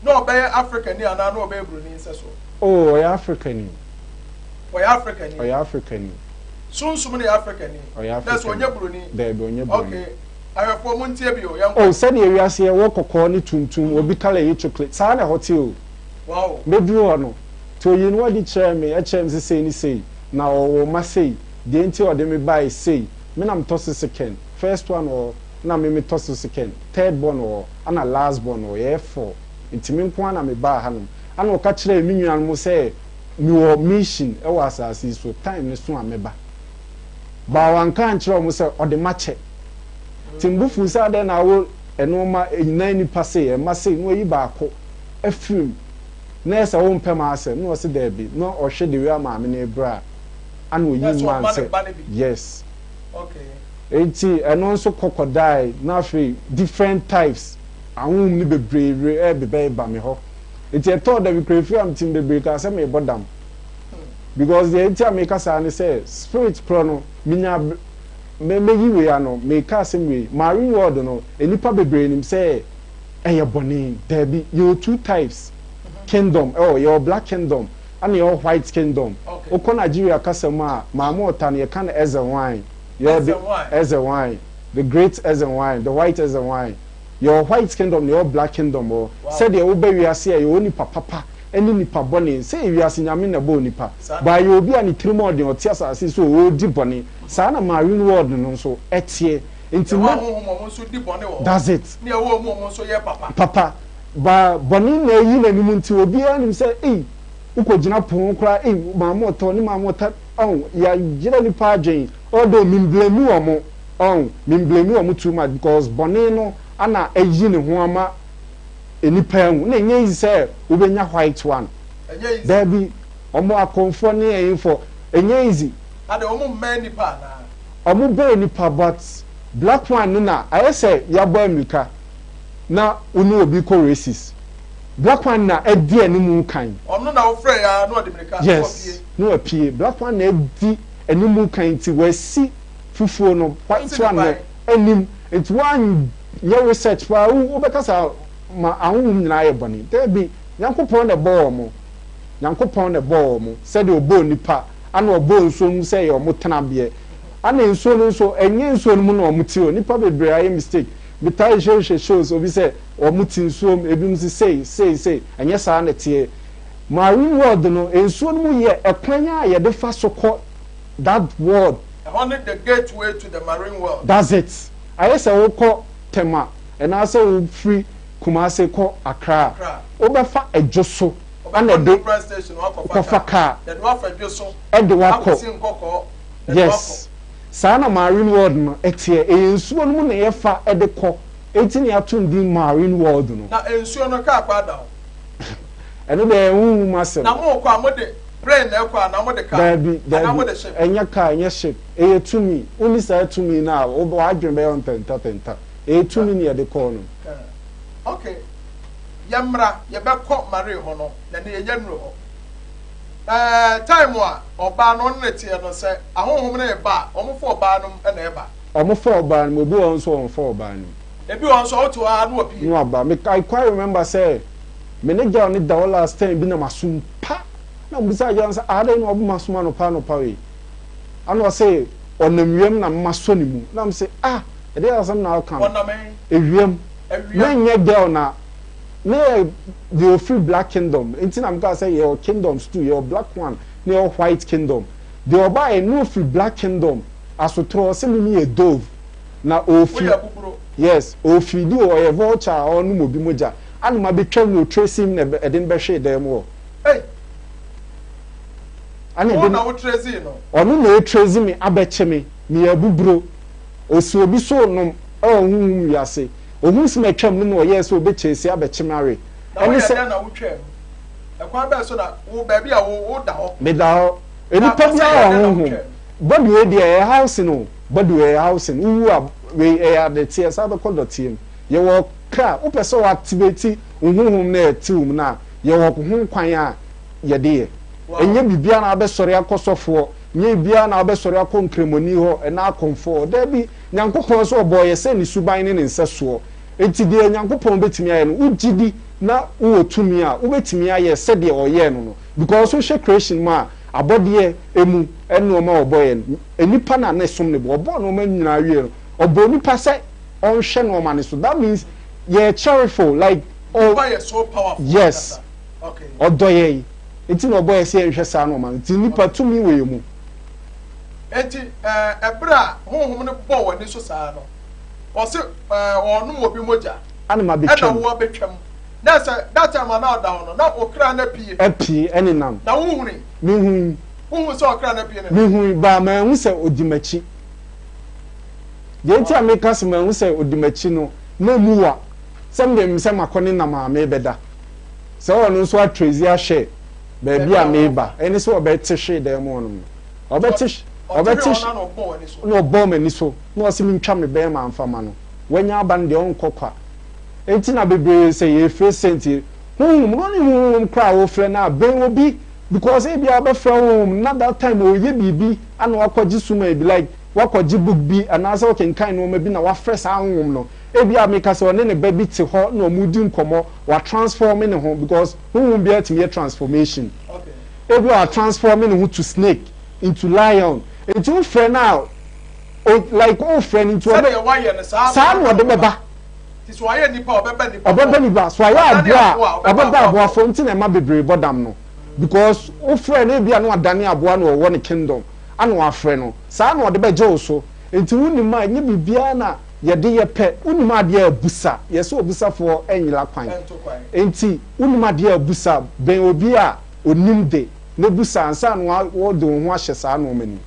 na ɔbɛyɛ Africani anaa na ɔbɛyɛ broni nsɛsoɔ? Oh ɔyɛ Africani. Ɔyɛ Africani. Ɔyɛ Africani. Sunsum no yɛ Africani. Ɔyɛ Africani. Na sɛ ɔnyɛ broni. Daabi ɔnyɛ broni. Okay ahwɛfoɔ mo ntie bio yɛnkɔ. Oh sɛdeɛ wiase yɛwɔ kɔkɔɔ ne tuntum obi colour yɛ chocolate saa na ɛhɔ te o. Wow. Mɛduru hɔ no nti ɔyii ne ho adi kyerɛɛ me ɛkyerɛɛ me sɛ sei ne sei na ɔwɔ mma sei deɛ nti a ɔde me baeɛ sei me na metɔ so second first one wɔ hɔ na me metɔ so second third born wɔ hɔ ɛna last born wɔ hɔ yɛyɛ four nti me nko ara na mebaa hanom ɛna ɔka kyerɛɛ me nuanom sɛ mewɔ mission wɔ asase yi so time no so a mɛba but wanka ankyerɛ wɔn sɛ ɔde makyɛ. Nti me bo fuu sɛ adɛn na awo nnoɔma nnan nipa sei, ɛmma sei, na wayi baako afiri mu, na ɛyɛ sɛ wompɛ m'asɛm, na ɔse daabi, na ɔhwɛ the way a maame no rebrɛ a, ana ɔyi maa no sɛ yes. Nti ɛno nso kɔ kɔdae, na afei different types, ahonhom no bebree rebeba me hɔ. Nti ɛtɔɔ da bi koraa efiri a mete mu bebree kaa sɛ merebɔ dam. Because deɛ nti a meka saa ne sɛ spirit korɔ no menya me mɛyi wei ano meka asɛm wei marine world no nnipa bebree nim sɛ ɛyɛ bɔne daabi yɛwɔ two types kingdom ɛwɔ yɛwɔ black kingdom ɛna yɛwɔ white kingdom wokɔ Nigeria kasa mu a maame ɔta no yɛka no Ezenwine yɛwɔ the Ezenwine the great Ezenwine the white Ezenwine Yɛwɔ white kingdom na yɛwɔ black kingdom wɔ hɔ. Sɛdeɛ woba wiase a yɛwɔ nipa papa ne nipa bɔne. Sɛ ewiase Nyame na ɛbɔɔ nipa. But yɛwɔ obi a ne tirim ɔden ɔte asase yi so ɔredi bɔne. Saa na marine world no nso ɛteɛ. Nti Yɛwɔ na ahonhom a wɔn nso di bɔne wɔ hɔ. That's it. Ne yɛwɔ wɔn a wɔn nso yɛ papa. Papa. But bɔne na ayi n'anim nti obiara nim sɛ ei wokɔgyina po ho koraa ei maame ɔtɔ ne maame ɔta ɔn yɛayera nipa adwen although me mblame wɔn. Ɔn, me mblame wɔn too much because bɔne no ana ayi ne ho ama nnipa ahu. Na ɛnyɛ easy sɛ wobɛnya white one. Ɛnyɛ easy. Daabi, wɔn akɔmfoɔ ne ɛyefɔ, ɛnyɛ easy. Adɛn, wɔn mmɛn nnipa anaa? Wɔn bɛn nnipa but black one no na ayɛ sɛ yɛabɔ amirika na wo ne obi kɔ races. Black one na adi anim kan. Ɔno na wofrɛɛ ara na ɔde mirika na wapue. Yes, na wapue. Black one na adi anim kan nti wasi fufuo no white one no anim nti woanyɛ research paa wo wobɛka sɛ ma ahonhom nyinaa yɛ bɔne daabi Nyankopɔn na ɛbɔɔ wɔn Nyankopɔn na ɛbɔɔ wɔn sɛdeɛ ɔbɔɔ nipa ana ɔbɔɔ nsuo mu sɛ ɛyɛ wɔn tenabeɛ ana nsuo no nso ɛnyɛ nsuo no mu na wɔn te o nipa bebree ayɛ mistake metaa hwehwɛ shows obi sɛ wɔn te nsuo mu ebinom sɛ sei sei sei ɛnyɛ saa na ɛteɛ marine world no nsuo no mu yɛ ɛkwan a yɛde fa so kɔ that world. Ɛhɔ ne the gateway to the marine world. That's it. Ayɛ sɛ wokɔ Tema anaasɛ wofiri Kumasi kɔ Accra a, wobɛfa Adwo so ɛna Wobɛkɔ ɛde Nubra station wakɔfa kɔfa car. car Yɛde wo afa Adwo so ɛde wo akɔ. akɔsi Nkɔkɔɔ, yɛde wo akɔ. Yes. Saa na marine world no teɛ. Ɛyɛ nsuo no mu na yɛfa de kɔ. Enti na yɛato no din marine world no. Na nsuo no, car koraa da hɔ. Ɛno deɛ ɛyɛ honhom asɛm. Na mokɔ a, mode plane na ɛkɔ anaa mode car? Daabi, Anaa daabi, mode ship? ɛnyɛ car, ɛnyɛ ship. Ɛyɛ tumi. Wonni saa tumi no a, wo, w'adwene bɛyɛ wo ntɛntatɛnta. Ɛyɛ tumi na yɛde kɔɔ no. Ok, yɛmmra, yɛbɛkɔ Marie hɔ no, na ɛnɛ yɛnya nnuru hɔ. Ɛɛ, time a ɔbaa no ɔne no teɛ no, sɛ ahonhom no reba a, wɔfa ɔbaa no mu na ɛba. Wɔfa ɔbaa no mu, obi wɔ hɔ nso a wɔmfa ɔbaa no mu. Ebi wɔ hɔ nso a, wote hɔ ara na wapue. Na waba. Me, I quite remember sɛ, me ne girl no da hɔ last time bi na m'asom pa. Na mebisaa girl no sɛ, ah, adɛn na wabɔ m'asom anɔpa anɔpa wei? Ɛna ɔse, ɔnam wiem na masɔ ne mu. Na mese, ah, ɛdeɛn asɛm na woka no? Ɔnam he? Ewiem. Awia. Na ɛnyɛ girl na, na yɛ deɛ ɔfiri black kingdom. Nti na mekaa sɛ yɛwɔ kingdoms two, yɛwɔ black one na yɛwɔ white kingdom. Deɛ ɔbaeɛ no na ɔfiri black kingdom. Asotorɔ, ɔse me meyɛ dove. Na ɔfiri, Woyɛ abuburo. yes, ɔfiri di o, ɔyɛ vulture a ɔnom obi mogya. Ana mabɛtwam no ɔtrace me na ɛde no bɛhwee dan mu hɔ. Ei! Ana Wo ɛde na no, wo trace no? ɔno na ɛtrace me abɛkye me, meyɛ abuburo. Ɔsi obi so renom ɛwɔ honhom wiase. Ɔhuu sɛ matwam no na ɔyɛɛ sɛ ɔbɛchase abɛkye me awe. Na Ɛne woyɛ sɛ. dɛn na wotwaam? Ɛkwan bɛn so na wo, baabi a wo, woda hɔ? Meda hɔ. Na Nnipa ɔsɛ biara yɛ wɔ dɛn na honhom. wotwaam? Body wei deɛ ɛyɛ housing o, body wei ɛyɛ housing. Wowu a, wei ɛyɛ adɛteɛ, ɛsan bɛkɔ dɔteɛ mu. Yɛwɔ kra, wopɛ sɛ wo activate wo honhom no a ɛte wo mu no a, yɛwɔ ho kwan a yɛde yɛ. Ɛnyɛ biribiara na wobɛsɔre akɔ sɔfoɔ, nyɛ biribiara na wobɛsɔre akɔ nkramoni hɔ anaa akɔmfoɔ hɔ. Daabi, Nyankopɔn nso ɔbɔɔ yɛ sɛ ne suban ne ne nsɛsoɔ. Enti deɛ Nyankopɔn bɛtumi ayɛ no, wogye di na wowɔ tumi a, wobɛtumi ayɛ sɛdeɛ ɔyɛɛ no no. Because wohwɛ creation mu a, abɔdeɛ mu nnoɔma a ɔbɔeɛ no, nnipa na na ɛsom ne bo. Ɔbɔɔ nnoɔma nyinaa wieɛ no, ɔbɔɔ nipa sɛ ɔnhwɛ nnoɔma no so. That means yɛyɛ cheerful like ɔ Nipa yɛ so powerful yes ankasa. Okay. ɔdɔ yɛn nti na ɔbɔ yɛ sɛ yɛnhwɛ saa nnoɔma no. Nti nipa tumi wɔ yɛn mu. Enti ɛɛ ɛberɛ a honhom no bɔɔ w'ani so saa no, ɔse ɛɛ ɔrenom obi mogya Ana ɛna mabɛtwam. wo abɛtwam. Na sɛ that time a na ɔda hɔ no, na okra no apue. Apue ɛnenam. Na wohunui? Mehui. Wohuu sɛ ɔkra no apue nenam? Mehui, but manhu sɛ ɔdi m'akyi. Deɛ nti a meka sɛ manhu sɛ ɔdi m'akyi no, na ɛmu wa. Sɛ me deɛ menim sɛ makɔ ne nam a merebɛda. Sɛ ɔno nso atrezi ahwɛ baabi a mereba, ɛne sɛ ɔbɛte hwee dan mu hɔnom no. Ɔbɛte, ɔbɛte, na ɔbɔɔ m'ani so, na ɔse mentwa me bɛrima mfa ma no. Wanya aba no deɛ ɔnkɔ kwa. Enti na bebree sɛ yɛrefrɛ sɛnti, honhom no, ɔne honhom koraa a wofrɛ no a, bɛn obi, because ebia wobɛfrɛ honhom no na that time ɔreyɛ biribi ana wakɔgye suman bi, like wakɔgye book bi anaasɛ ɔkenkan nneɛma bi na wafrɛ saa honhom no. Ebia meka sɛ ɔne ne ba bi te hɔ na wɔredi nkɔmmɔ, watransform ne ho because honhom biara tumi yɛ transformation. Ebia watransform ne ho to snake, into lion. Enti wofrɛ no a, o like wofrɛ no nti ɔbɛ Sɛdeɛ wayɛ no saa saa na ɔde bɛba. Nti sɛ wayɛ nipa a ɔbɛba nipa Ɔbɛba fam. nipa so ayɛ Wadane aboa aboa a a ɔbɛba ɔbɛba aboa aboa fam. fam nti na ɛma bebree bɔ dam no because wofrɛ no ebia na wadane aboa na ɔwɔ ne kingdom ana wafrɛ no saa na ɔde bɛgye wo so nti wonim a ɛnyɛ biribiara na yɛde yɛ pɛ wonim adeɛ a abusa yɛsɛ obusafoɔ nyera kwan Ɛnto kwan. nti wonim adeɛ a abusa bɛn obi a onim de na busa ansa na wode wo ho ahyɛ saa nnoɔma no mu.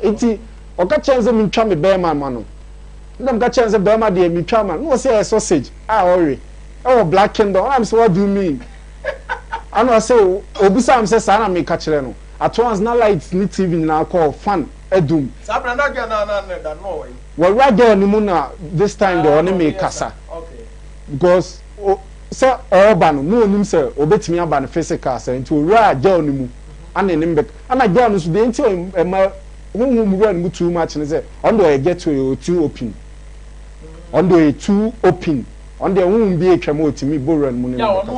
Nti ɔka kyerɛɛ me sɛ mentwa me bɛɛma ma no. Ɛna meka kyerɛɛ no sɛ bɛɛma deɛ metwa ma no. Na ɔse ɛyɛ sausage a ɔwe ɛwɔ Black Kingdom. Ɛna mese what do you mean? Ɛna ɔse ɔbisaa me sɛ saa na meka kyerɛ no. At once na light ne TV nyinaa kɔɔ fan adum. Saa berɛ na girl no a na ne da no na ɔwɔ he? Wawura girl no mu na this time deɛ Ah, ɔne na me ɔne yɛ sa. kasa. Okay. Because o sɛ ɔɔba no na ɔnim sɛ ɔbɛtumi aba no physical saa nti ɔwuraa girl no mu ana ne me bɛk Ɛna girl no nso deɛ nti a ɛma honhom mu wura no mu too much ne sɛ ɔno deɛ ɔyɛ ghetto ɔyɛ too open ɔno deɛ ɔyɛ too open ɔno deɛ honhom bi atwa mu ɔtumi bɔ wura no mu ne no bɛka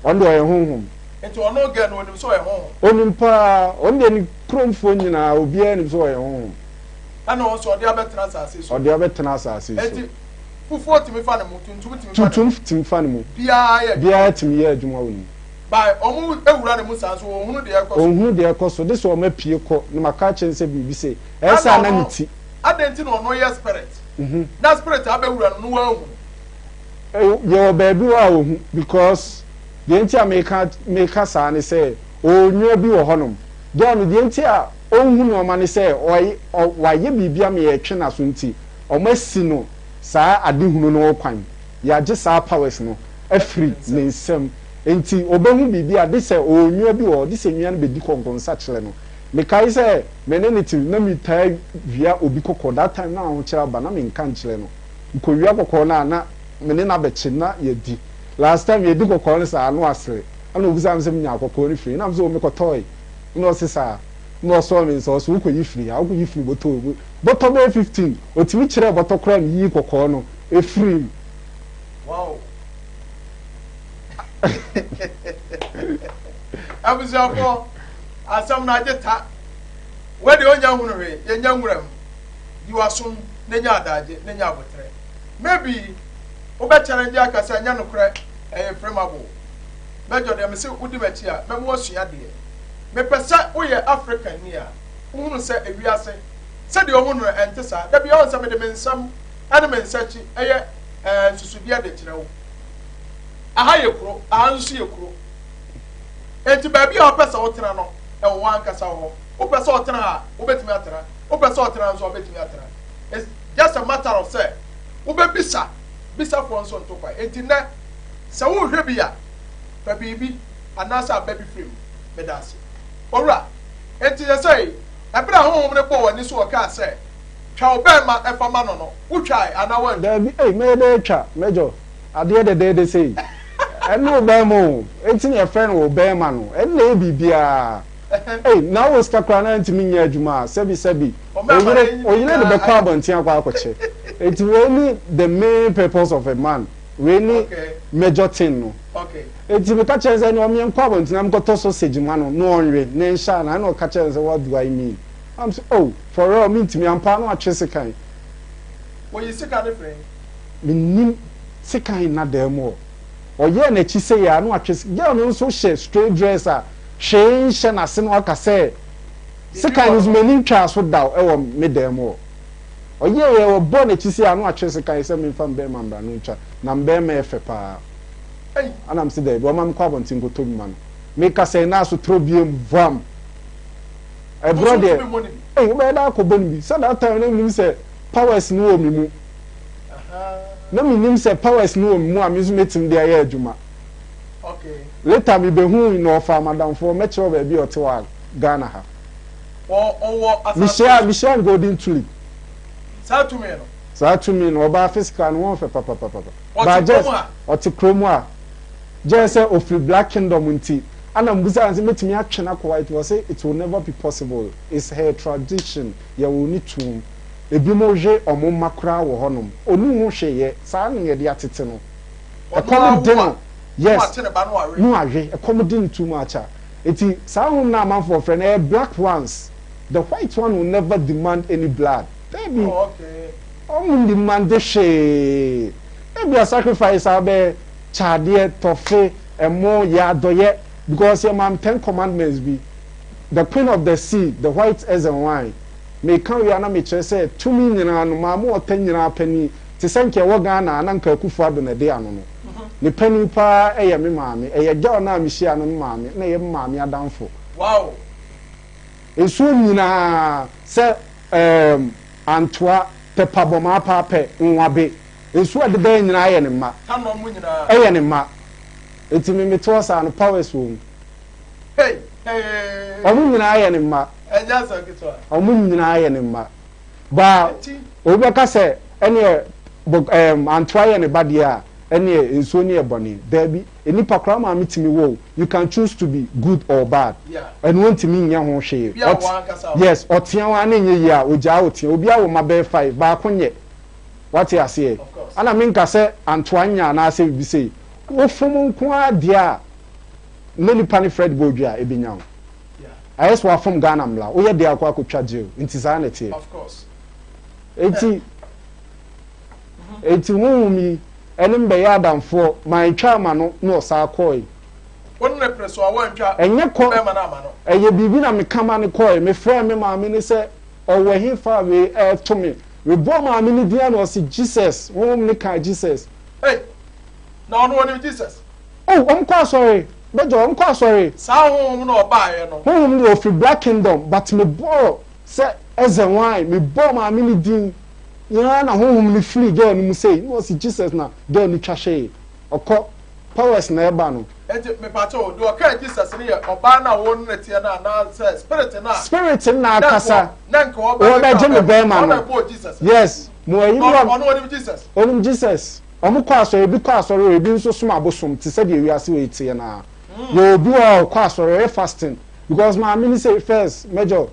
ɔno deɛ ɔyɛ honhom. Nti ɔno girl no ɔnim sɛ ɔyɛ honhom. Ɔnim paa ɔno deɛ ne kuromfoɔ nyinaa obiara nim sɛ ɔyɛ honhom. Ɛna ɔno nso ɔde abɛtena asase so. Ɔde abɛtena asase so. Nti fufuo tumi fa ne mu tuntum tumi fa ne mu. Tuntum tumi fa ne mu. Biara yɛ adwuma. Biara tumi yɛ adwuma wɔ ne mu. By ɔmo wura ne mu saa nso ɔnhunu deɛ ɛkɔ so. Ɔnhunu deɛ ɛkɔ so, de sɛ ɔmo apue kɔ na maka akyerɛ no sɛ biribi sei, ɛyɛ saa na ne ti. Adɛn nti na ɔno yɛ spirit na spirit abɛwura no na wanhunu? Yɛwɔ baabi hɔ a ɔhu because deɛ nti a meka meka saa ne sɛ ɔwɔ bi wɔ hɔnom. Girl no deɛ nti a ɔnhu nnoɔma ne sɛ ɔy ɔ wayɛ biribi ama yɛtwe n'aso nti ɔmo asi no saa adehunu no ho kwan. Yɛagye saa powers no afiri ne nsam. Enti ɔbɛhu biribi a, de sɛ ɔwɔ nwia bi wɔ hɔ, de sɛ nwia no bɛdi kɔnkɔnsa kyerɛ no. Mekae sɛ me ne no te, na metaa wia obi kɔkɔɔ, that time na ahokyerɛ aba, na menka nkyerɛ no. Mekɔwia kɔkɔɔ no a, na me ne no abɛkye na yɛadi. Last time yɛdi kɔkɔɔ no saa, na wasere. Ɛna ɔbisaa me sɛ menyaa kɔkɔɔ no firi he? Na mese oh mekɔtɔɔe. Ɛna ɔse saa. Ɛna ɔsɔɔ me nsa, ɔse wokɔyi firi ha, wokɔyi firi bɔtɔ mu. Bɔtɔ bɛyɛ 15, ɔtumi kyerɛɛ bɔtɔ koraa a meyii kɔkɔɔ no firii mu. Wow. Abusuafoɔ, asɛm no agye ta. Wei deɛ ɔnya nhunu hwee, yɛnya nwura mu. Yi w'asom na nya adagye na nya aboterɛ. Maybe wobɛ challenge aka sɛ ɛnyɛ nokorɛ, ɛyɛ framable. Major deɛ mese wodi m'akyi a, mɛma woasua adeɛ. Mepɛ sɛ woyɛ African ni a, wohunu sɛ ewiase sɛdeɛ wohu no no ɛnte saa. Da biara wohu sɛ mede me nsam ne me nsa akyi yɛ ɛɛ nsusudeɛ de kyerɛ wo. Aha yɛ kuro, aha nso yɛ kuro. Enti baabi a wopɛ sɛ wotena no, ɛwɔ w'ankasa hɔ. Wopɛ sɛ ɔtena ha a, wobɛtumi atena. Wopɛ sɛ ɔtena ha nso a, wobɛtumi atena. It's just a matter of sɛ wobɛbisa, bisafoɔ nso nto kwan. Enti nnɛ, sɛ worehwɛ bi a, fa biribi anaasɛ aba bi firi mu. Meda ase. Owura, enti sɛsɛi, ɛberɛ a Honhom no bɔɔ w'ani so ɔkaa sɛ, Twa wo bɛɛma fa ma no no, wotwae anaa woantwa? Daabi, ei, mɛyɛ dɛn atwa, Major? Adeɛ dɛdɛɛdɛ sei. Ɛne wo bɛɛma o. Enti na yɛfrɛ no wo bɛɛma no. Ɛno na ɛyɛ biribiara. Ei, na wowɔ sika koraa na antumi nyɛ adwuma a, sɛbi sɛbi, wo yere, wo yere de bɛkɔ abɔnten akɔ akɔkyɛ. Enti wei ne the main purpose of a man. Wei ne major thing no. Enti meka kyerɛɛ no sɛ ɛneɛ ɔmeɛ nkɔ abɔnten na menkɔtɔ sausage ma no na ɔnwe na ɛnhyɛ anaa. Ɛna ɔka kyerɛɛ no sɛ what do I mean? Na mese oh, for real, mentumi, ampa ara na watwe sekan. Oyi sekan no firi he? Mennim sekan nna dan mu hɔ. Ɔyɛɛ n'akyi sei ara na watwe se girl no nso hyɛ straight dress a hwee nhyɛ n'ase na waka sɛ sekan no nso m'ani ntwaa so da wɔ me dan mu hɔ. Ɔyɛeɛ ɔbɔɔ n'akyi sei ara na watwe sekan sɛ memfa me bɛrima mmra na ɔntwa na me bɛrima yɛ fɛ paa. Ɛna mese daabi ɔma menkɔ abɔnten nkɔtɔ bi ma no. Meka sɛ na asotorɔ biem vam. Ɛborɔ deɛ ei wobɛyɛ dɛ akɔbɔ no bi sɛ that time na menim sɛ. powers no wɔ me mu. Na mennim sɛ powers no wɔ me mu a me nso mɛtumi de ayɛ adwuma. Later mebɛhui na ɔfaa m'adamfoɔ, mɛkyerɛ wo baabi a ɔte wɔ Ghana ha. Mehyia mehyia no Golden Tulip. Saa tumi no. Saa tumi no, ɔbaa physical no ho fɛ papapapa. Ɔte kurom ha? Ɔte kurom ha. Gyɛɛ sɛ ɔfiri Black Kingdom nti, ɛna mebisaa no sɛ mɛtumi atwe no akɔ White, ɔse it will never be possible, it's her tradition, yɛwoo no tuom. Ebinom we wɔn mma koraa wɔ hɔnom. Ɔnni ho hwee yɛ, saa na yɛde atete no. Ɛkɔm de no, yes, na wawe, ɛkɔm de no too much a. Nti saa honhom no a amanfoɔ frɛ no, ɛyɛ black ones. The white one will never demand any blood. Dabi, wɔn demande hwee. Ebia sacrifice a wobɛyɛ, kyɛ adeɛ, tɔfe, ɛmo, yɛ adɔyɛ, because yɛmaa me ten commandments bi. The queen of the sea, the white as and wine. Meka wie a na mekyerɛ sɛ tumi nyinaa no maame ɔtɛ nyinaa panin te sɛ nka ɛwɔ Ghana a na nka Akufo Addo na ɛde ano no. Ne panin paa yɛ me maame. Ɛyɛ girl no a mehyiaa no no maame na ɛyɛ me maame adamfo. Wow! Nsuo nyinaa sɛ ɛɛm Antoa, Pɛpa Bɔmaapaa Pɛ, Nwabe. Nsuo a ɛdeda yɛ nyinaa yɛ ne mma. Tanɔ mu nyinaa. Ɛyɛ ne mma. Nti me mete hɔ saa no powers wɔ mu. Hey! Hey! Wɔn nyinaa yɛ ne mma. Ɛnyɛ asɛm ketewa. Wɔn nyinaa yɛ ne mma. Ba obi bɛka sɛ ɛneɛ bɔ ɛɛm Antoa yɛ ne ba deɛ a ɛneɛ nsuo no yɛ bɔne. Daabi, nnipa koraa maame tumi wɔ o. You can choose to be good or bad. Ɛno ɔntumi nyɛ ho hwee. Ɔt yes, ɔtea wo ara na ɛnyɛ yie a, ɔgyaa wo tea. Obi awo mma bɛyɛ five, baako nyɛ. Wate aseɛ? Ɛna menka sɛ Antoa nyɛ anaasɛ biribi sei. Wofom nko ara deɛ a, na nipa no Fred Boadwe a, ɛbɛnya wo. Ayɛ sɛ wafom Ghana mmara. Woyɛ deɛ akɔ akɔtwa jail. Nti saa na ɛteɛ. Enti, enti honhom yi ɛne me bɛyɛ adamfoɔ. Mantwa ama no na ɔsan kɔe. Wo ne no pere so a woantwa Ɛnyɛ kɔ, bɛrima no ama no. ɛyɛ biribi na meka ma no kɔe. Mefrɛɛ me maame no sɛ ɔwɔ hefa a wei ɛreto me. Mebɔɔ maame no din a na ɔse Jesus. Honhom no kaa Jesus. Ei! Na ɔno ɔnim Jesus? Oh, wɔn kɔ asɔre. Bɛgya, wɔn kɔ asɔre. Saa honhom no a ɔbaeɛ no. Honhom no deɛ ɔfiri Black Kingdom but me bɔɔ sɛ Ezenwai, me bɔɔ maame no din nyinaa na honhom no firii girl no mu sei na ɔse Jesus na girl no twa hwee. Ɔkɔ, powers na ɛba no. Enti mepakyɛ wo, deɛ ɔkaa Jesus no yɛ ɔbaa no a wo ne no teɛ no anaa sɛ spirit no a Spirit no na akasa, na nka ɔba ɔbɛgye me bɛɛma ɔna no. ɛbɔɔ Jesus no. Yes, mo ayi bi Ɔno ɔnim Jesus? Ɔnim Jesus. Wɔn kɔ asɔre, ebi kɔ asɔre o, ebi nso som abosom te sɛ deɛ wiase wei teɛ no ara. Yɛwɔ obi wɔ hɔ a ɔkɔ asɔre, ɔyɛ fasting because maame no sei first major,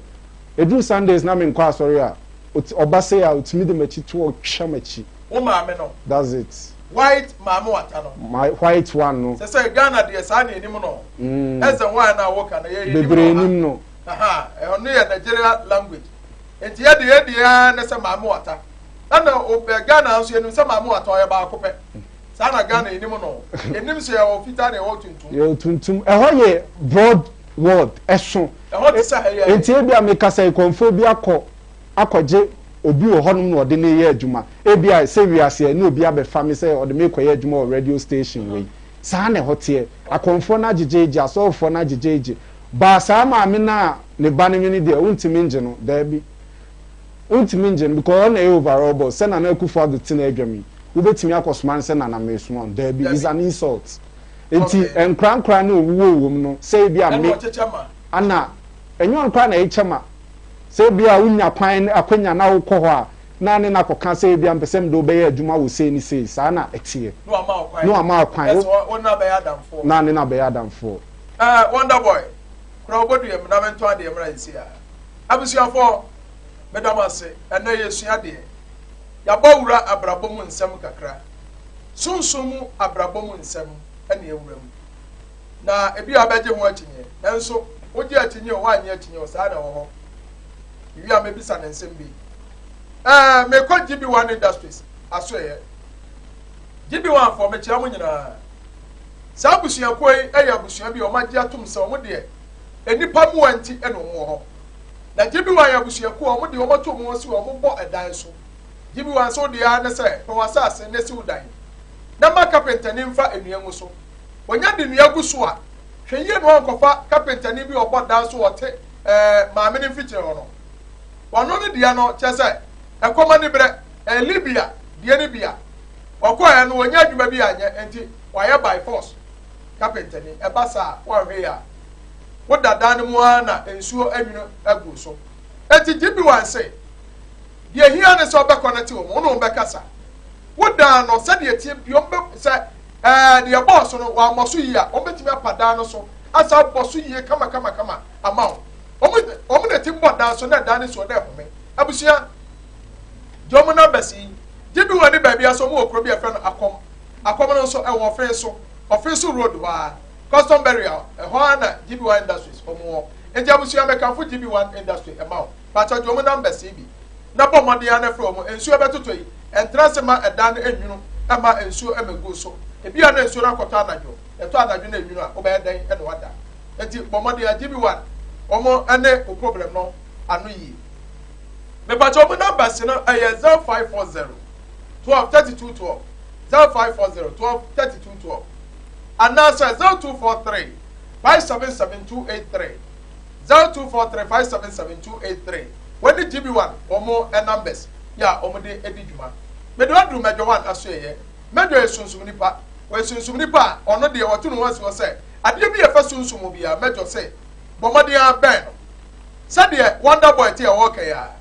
ɛduru Sundays na menkɔ asɔre a, ɔba sei a ɔtumi de m'akyi to hɔ twa m'akyi. Wo maame no? That's it. White maame wata no? My white one no. Sɛ sɛ Ghana deɛ saa na yɛnim no. Ɛsɛ white no a woka no yɛ yɛnim no Bebree nim no. Aha, ɛno yɛ Nigeria language. Nti yɛ deɛ yɛ deɛ ara ne sɛ maame wata. Ɛna o Ghana nso yɛnim sɛ maame wata ɔyɛ baako pɛ. Saa na Ghana yɛnim no. Yɛnim sɛ yɛwɔ fitaa na yɛwɔ tuntum. Yɛwɔ tuntum. Ɛhɔ yɛ broad world, ɛso. Ɛhɔ te sɛ ha yi ara. Nti ebia mekasa yi kɔmfoɔ bi akɔ akɔgye obi wɔ hɔnom na ɔde no reyɛ adwuma. Ebia sɛ wiase ɛ, na obi abɛfa me sɛ ɔde me rekɔyɛ adwuma wɔ radio station wei. Saa na ɛhɔ teɛ. Akɔmfoɔ no agyegyeegye, asɔfofoɔ no agyegyeegye. But saa maame no a ne ba no me no deɛ, wontumi ngye no. Daabi. Wontumi ngye no because ɔno na ɛyɛ overall boss. Sɛ Nana Akufo Addo te n'adwam yi, wobɛtumi akɔsoma no sɛ Nana meresoma wo? Daabi. It's an insult. Nti nkorankora ne owuo wɔ mu no, sɛ ebia me ana, ɛnyɛ ɔno koraa na ɛkyɛ ma. Sɛ ebia wonya kwan, akwanya na wokɔ hɔ a, na ne no akɔka sɛ ebia mepɛ sɛ mede wo bɛyɛ adwuma wɔ sei ne sei. Saa na ɛteɛ. Na wama wo kwan. Na wama wo kwan. Ɛsɛ wo ne no abɛyɛ adamfoɔ. Na ne no abɛyɛ adamfoɔ. Eh, Wonder Boy, kura wo bodua mu na mentɔn adeɛ mmra nsi ha. Abusuafoɔ, meda mo ase. Ɛnnɛ yɛresua adeɛ. Yɛabɔ wura abrabɔ mu nsɛm kakra. Sunsum mu abrabɔ mu nsɛm na yɛawura mu. Na ebi a wobɛgye ho akyinnye, nanso wogye akyinnye o, woannye akyinnye o, saa na ɛwɔ hɔ. Mewie a mɛbisa no nsɛm bi. Ɛɛ, mekɔ GB1 Industries asoɛeɛ. GB1 foɔ, mekyea mo nyinaa. Saa abusuakuo yi yɛ abusua bi a wɔagye atom sɛ wɔn deɛ, nnipa mmoa nti na wɔn wɔ hɔ. Na GB1 yɛ abusuakuo a wɔn deɛ wɔato wɔn ho asi hɔ, wɔbɔ ɛdan so. GB1 nso wo deɛ ara ne sɛ, pɛ w'asase na si wo dan, na ma kapentani mfa nnua ngu so. Onya de nnua gu so a, hwɛ yie na wankɔfa kapentani bi a ɔbɔ dan so a ɔte ɛɛ maame no mfikyire hɔ no. Ɔno ne deɛ no, kyerɛ sɛ. Ɛkɔm anibrɛ, ɛyɛ Libya deɛ no bi a ɔkɔɛ no wɔnya adwuma bi anyɛ nti wayɛ by force kapentani. Ɛba saa a woanhwɛ yie a woda dan no mu ara na nsuo anwunu agu so. Enti GB1 se deɛ ɛhia ne sɛ ɔbɛkɔnɛte wɔn, wo ne wɔn bɛkasa. Wo dan no sɛdeɛ ɛteɛ bi wɔn bɛ sɛ ɛɛ deɛ ɛbɔɔ so no wɔammɔ so yie a wɔbɛtumi apa dan no so asa abɔ so yie kamakamakama ama wo. Wɔn wɔn na ɛtumi bɔ dan so na dan no si hɔ na ɛhome. Abusua, deɛ wɔn numbers yi, gye bi wɔ ne baabi a sɛ wɔn wɔ kuro bi a yɛfrɛ no Akɔm. Akɔm no nso ɛwɔ Ɔfen so, Ɔfen so road hɔ ara, Custom Burial, ɛhɔ ara na GB1 Industries wɔn wɔ. Nti abusua mɛkamfo GB1 Industry ɛma wo. Pakyɛ gye wɔn numbers yi bi na bɔ mmɔden ara na frɛ wɔn. Nsuo ɛbɛtotɔ yi, ɛntra ase ma ɛdan no ɛnwunu ɛma nsuo ɛmɛgu so. Ebia na nsuo no akɔtɔ anadwo, ɛtɔ anadwo na ɛnwunu a, wobɛyɛ dɛn ɛna wada? Nti bɔ mmɔden ara GB1 wɔn ɛne wo problem no ano yie. Mepakyɛ wɔn numbers no ɛyɛ 0540 12 32 12, 0540 12 32 12 anaasɛ 0243 577 283, 0243 577 283. Wɔn ne GB1 wɔn numbers yɛ a wɔn de di dwuma. Mede waduru Major One asoɛyɛ. Major yɛ sunsum nipa. Ɔyɛ sunsum nipa a ɔno deɛ wɔto ne ho asi hɔ sɛ adeɛ bi a ɛfa sunsum mu biara Major se bɔ mmɔden ara bɛn no. Sɛdeɛ Wonder Boy te a ɔreka yi ara,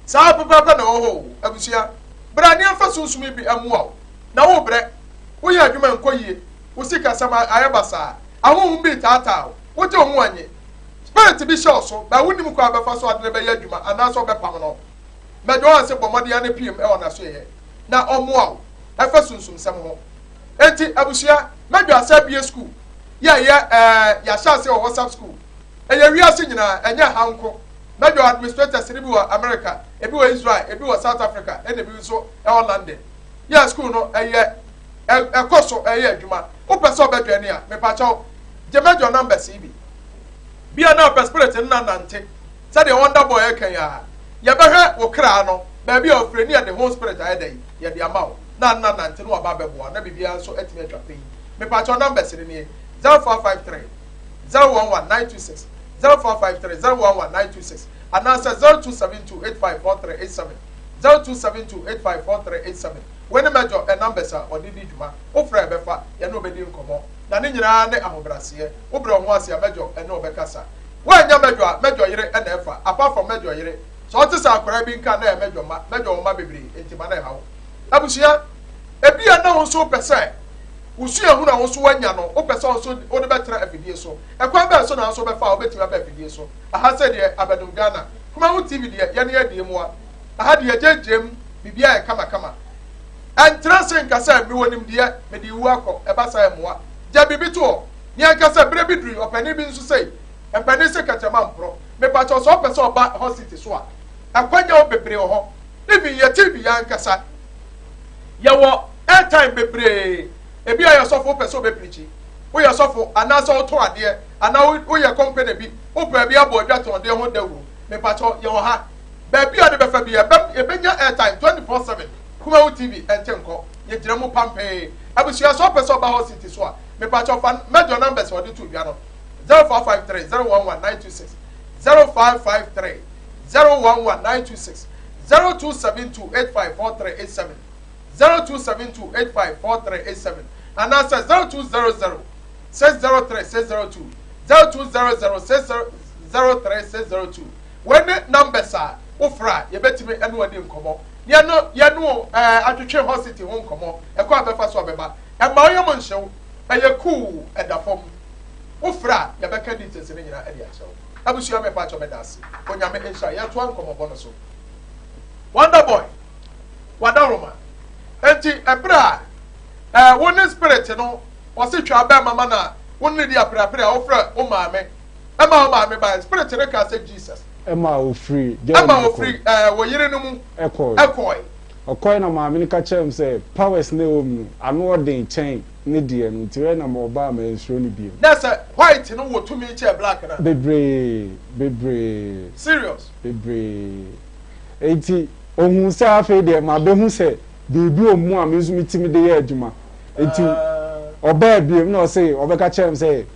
saa ara pɛpɛɛpɛ na ɛwɔ hɔ o. Abusua, bra na yɛmfa sunsum yi bi mmoa wo. Na worebrɛ, woyɛ adwuma a ɛnkɔ yie, wo sikasɛm ayɛ basaa, ahonhom bi retaataa wo, wogye wo ho annye. Spirit bi hyɛ wo so, but wonnim kwan a wobɛfa so ade no bɛyɛ adwuma anaasɛ wobɛpam no. Mɛdɔ wo ase bɔ mmɔden ara na pue mu wɔ n'asoɛeɛ na ɔmmoa wo ɛfa sunsumsɛm ho. Enti abusua, mɛdɔ ase abue sukuu yɛ ɛyɛ ɛɛ yɛahyɛ aseɛ wɔ WhatsApp sukuu. Ɛyɛ wiase nyinaa, ɛnyɛ ha nko. Mɛdɔ administrators no bi wɔ America, ebi wɔ Israel, ebi wɔ South Africa, ɛna ebi nso ɛwɔ London. Yɛ sukuu no ɛyɛ ɛkɔ so ɛyɛ adwuma. Wopɛ sɛ ɔbɛdwɛne a, mepakyɛw gye mɛdɔ numbers yi bi. Bia na ɔpɛ spirit no na nante sɛdeɛ Wonder Boy ɛka yi ara. Yɛbɛhwɛ wo kra no baabi a ɔfiri ne yɛde ho spirit ayɛ dɛn yɛde ama wo na na nante na waba abɛboa na biribiara nso atumi atwa pɛyi. Mepakyɛw numbers no nie, 0453 011 926, 0453 011 926 anaasɛ 0272 854387, 0272 854387. Wei ne Major ɛ numbers a ɔde di dwuma. Wofrɛ a ɛbɛfa, yɛne wo bɛdi nkɔmmɔ. Na ne nyinaa ne ahobraseɛ. Wobrɛ wo ho ase a Major ɛne wo bɛkasa. Woannya Major a, Major yere na ɛfa. Apart from Major yere, sɛ ɔte sɛ akwadaa bi nka a na ɛyɛ Major mma. Major wɔ mma bebree, enti ma no nha wo. Abusua, ebia na wo nso wopɛ sɛ wo suahunu a wo nso woanya no, wopɛ sɛ wo nso wode bɛtra afidie so. Ɛkwan bɛn so na wo nso wobɛfa a wobɛtumi aba afidie so? Aha sɛ deɛ Abɛdom Ghana, Kumawu TV deɛ, yɛne adie mua. Aha deɛ yɛgyegyeem, biribiara yɛ kamakama. Ɛntra ase nka sɛ, Mewɔ nimdeɛ, mede rewu akɔ. Ɛba saa a, ɛmmoa. Gya biribi to hɔ. Nea anka sɛ berɛ bi duru yi, ɔpanin bi nso sei, mpanin se kɛtrɛma mporɔ. Mepakyɛw sɛ wopɛ sɛ ɔba hɔ city so a, akwanya wɔ bebree wɔ hɔ. Even yɛ TV yi ankasa, yɛwɔ airtime bebree. Ebi a yɛ sɔfo wopɛ sɛ wobɛprikyi, woyɛ sɔfo anaasɛ wotɔn adeɛ anaa woyɛ company bi, wopɛ baabi abɔ adwa tɔn adeɛ ho dawuro. Mepakyɛw yɛwɔ ha. Baabi a wode bɛfa biara, yɛbɛnya airtime 24/7. Kumawu TV ɛnte nkɔ. Yɛgyina mu pampee. Abusua sɛ wopɛ sɛ ɔba hɔ city so a, Mepakyɛw fa major numbers a ɔde too dwa no, 0553 011 926, 0553 011 926, 0272 854387, 0272 854387, anaasɛ 0200 603 602, 0200 603 602. Wei ne numbers a wofrɛ a yɛbɛtumi ɛne wo adi nkɔmmɔ. Yɛne yɛne wo ɛɛ atwetwe hot city ho nkɔmmɔ, ɛkwan a bɛfa so a bɛba. Ɛmma wo yam nhye wo. Ɛyɛ cool, ɛda fam. Wo frɛ a, yɛbɛka details no nyinaa de akyerɛ wo. Abusua mepakyɛw meda ase. Onyame nhyira. Yɛtoa nkɔmmɔbɔ no so. Wonder boy, wadaworoma. Enti ɛberɛ a eh, wo ne spirit no ɔse twa bɛɛma ma no a, wo ne no di apereapere a, wofrɛ wo maame. Ɛma wo maame bae. Spirit no kaa sɛ Jesus. Ɛma ofiri girl Ɛma no ofiri kɔe. eh, wo yere no mu Ɛkɔe. ɛkɔe. Ɔkɔe na maame no ka kyerɛɛ me sɛ powers no a ɛwɔ mu no, ano ɔden kyɛn ne deɛ no, nti na ma ɔbaa mansuro no bio. Na sɛ white no wɔ tumi kyɛn black no a? Bebree, bebree. Serious? Bebree. Enti ohuu sɛ afei deɛ mabehu sɛ biribi wɔ mu a me nso metumi de yɛ adwuma. Enti ɔbaa bio na ɔse ɔbɛka kyerɛɛ me sɛ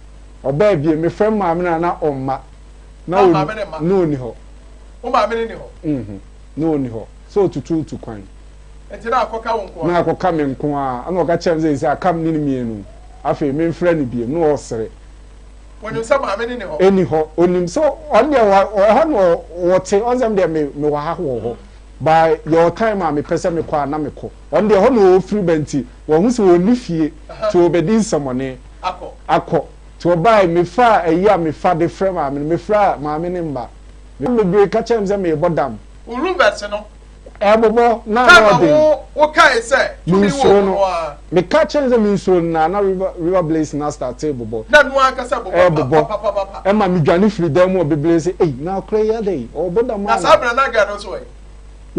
ɔbaa bio, mefrɛ me maame no a na ɔmma. Na maame no mma? Na ɔnni hɔ. Wo maame no nni hɔ? Mhm, na ɔnni hɔ. Sɛ ɔtutuutu kwan. Nti na akɔka wo nko ara? Na akɔka me nko ara. Ɛna ɔka kyerɛɛ me sɛ, seesei aka me ne no mmienu. Afei memfrɛ no bio. Na ɔresere. Onim sɛ maame no nni hɔ? Ɛnni hɔ. Onim sɛ ɔno deɛ ɛhɔ na ɔte. Ɔno sɛ me deɛ me mewɔ ha wɔ hɔ. But yɛwɔ time a mepɛ sɛ mekɔ a na mekɔ. Ɔno deɛ ɛhɔ na ɔfiri ba nti wahu sɛ ɔnni fie nti ɔrebɛdi nsɛmmɔne akɔ. Nti ɔbaeɛ mefaa ayi a mefa de frɛ maame no, mefrɛ a maame no mma. Me bebree ka kyerɛ me sɛ merebɔ dam. Wo roommates no Ɛbobɔ na ano Time a ɔden. wo wokae sɛ tumi wɔ Mensuro mu no. no ara. Meka kyerɛ no sɛ mensuro no na na river river blaze no astartee bobɔ. Na ɛno ankasa bobɔ pa Ɛrebobɔ. pa pa pa pa. Ɛma medwane firi dan mu wɔ bebree sɛ ei na akora yi adɛn ɔrebɔ dam Na ana? saa berɛ no na girl no nso wɔ he?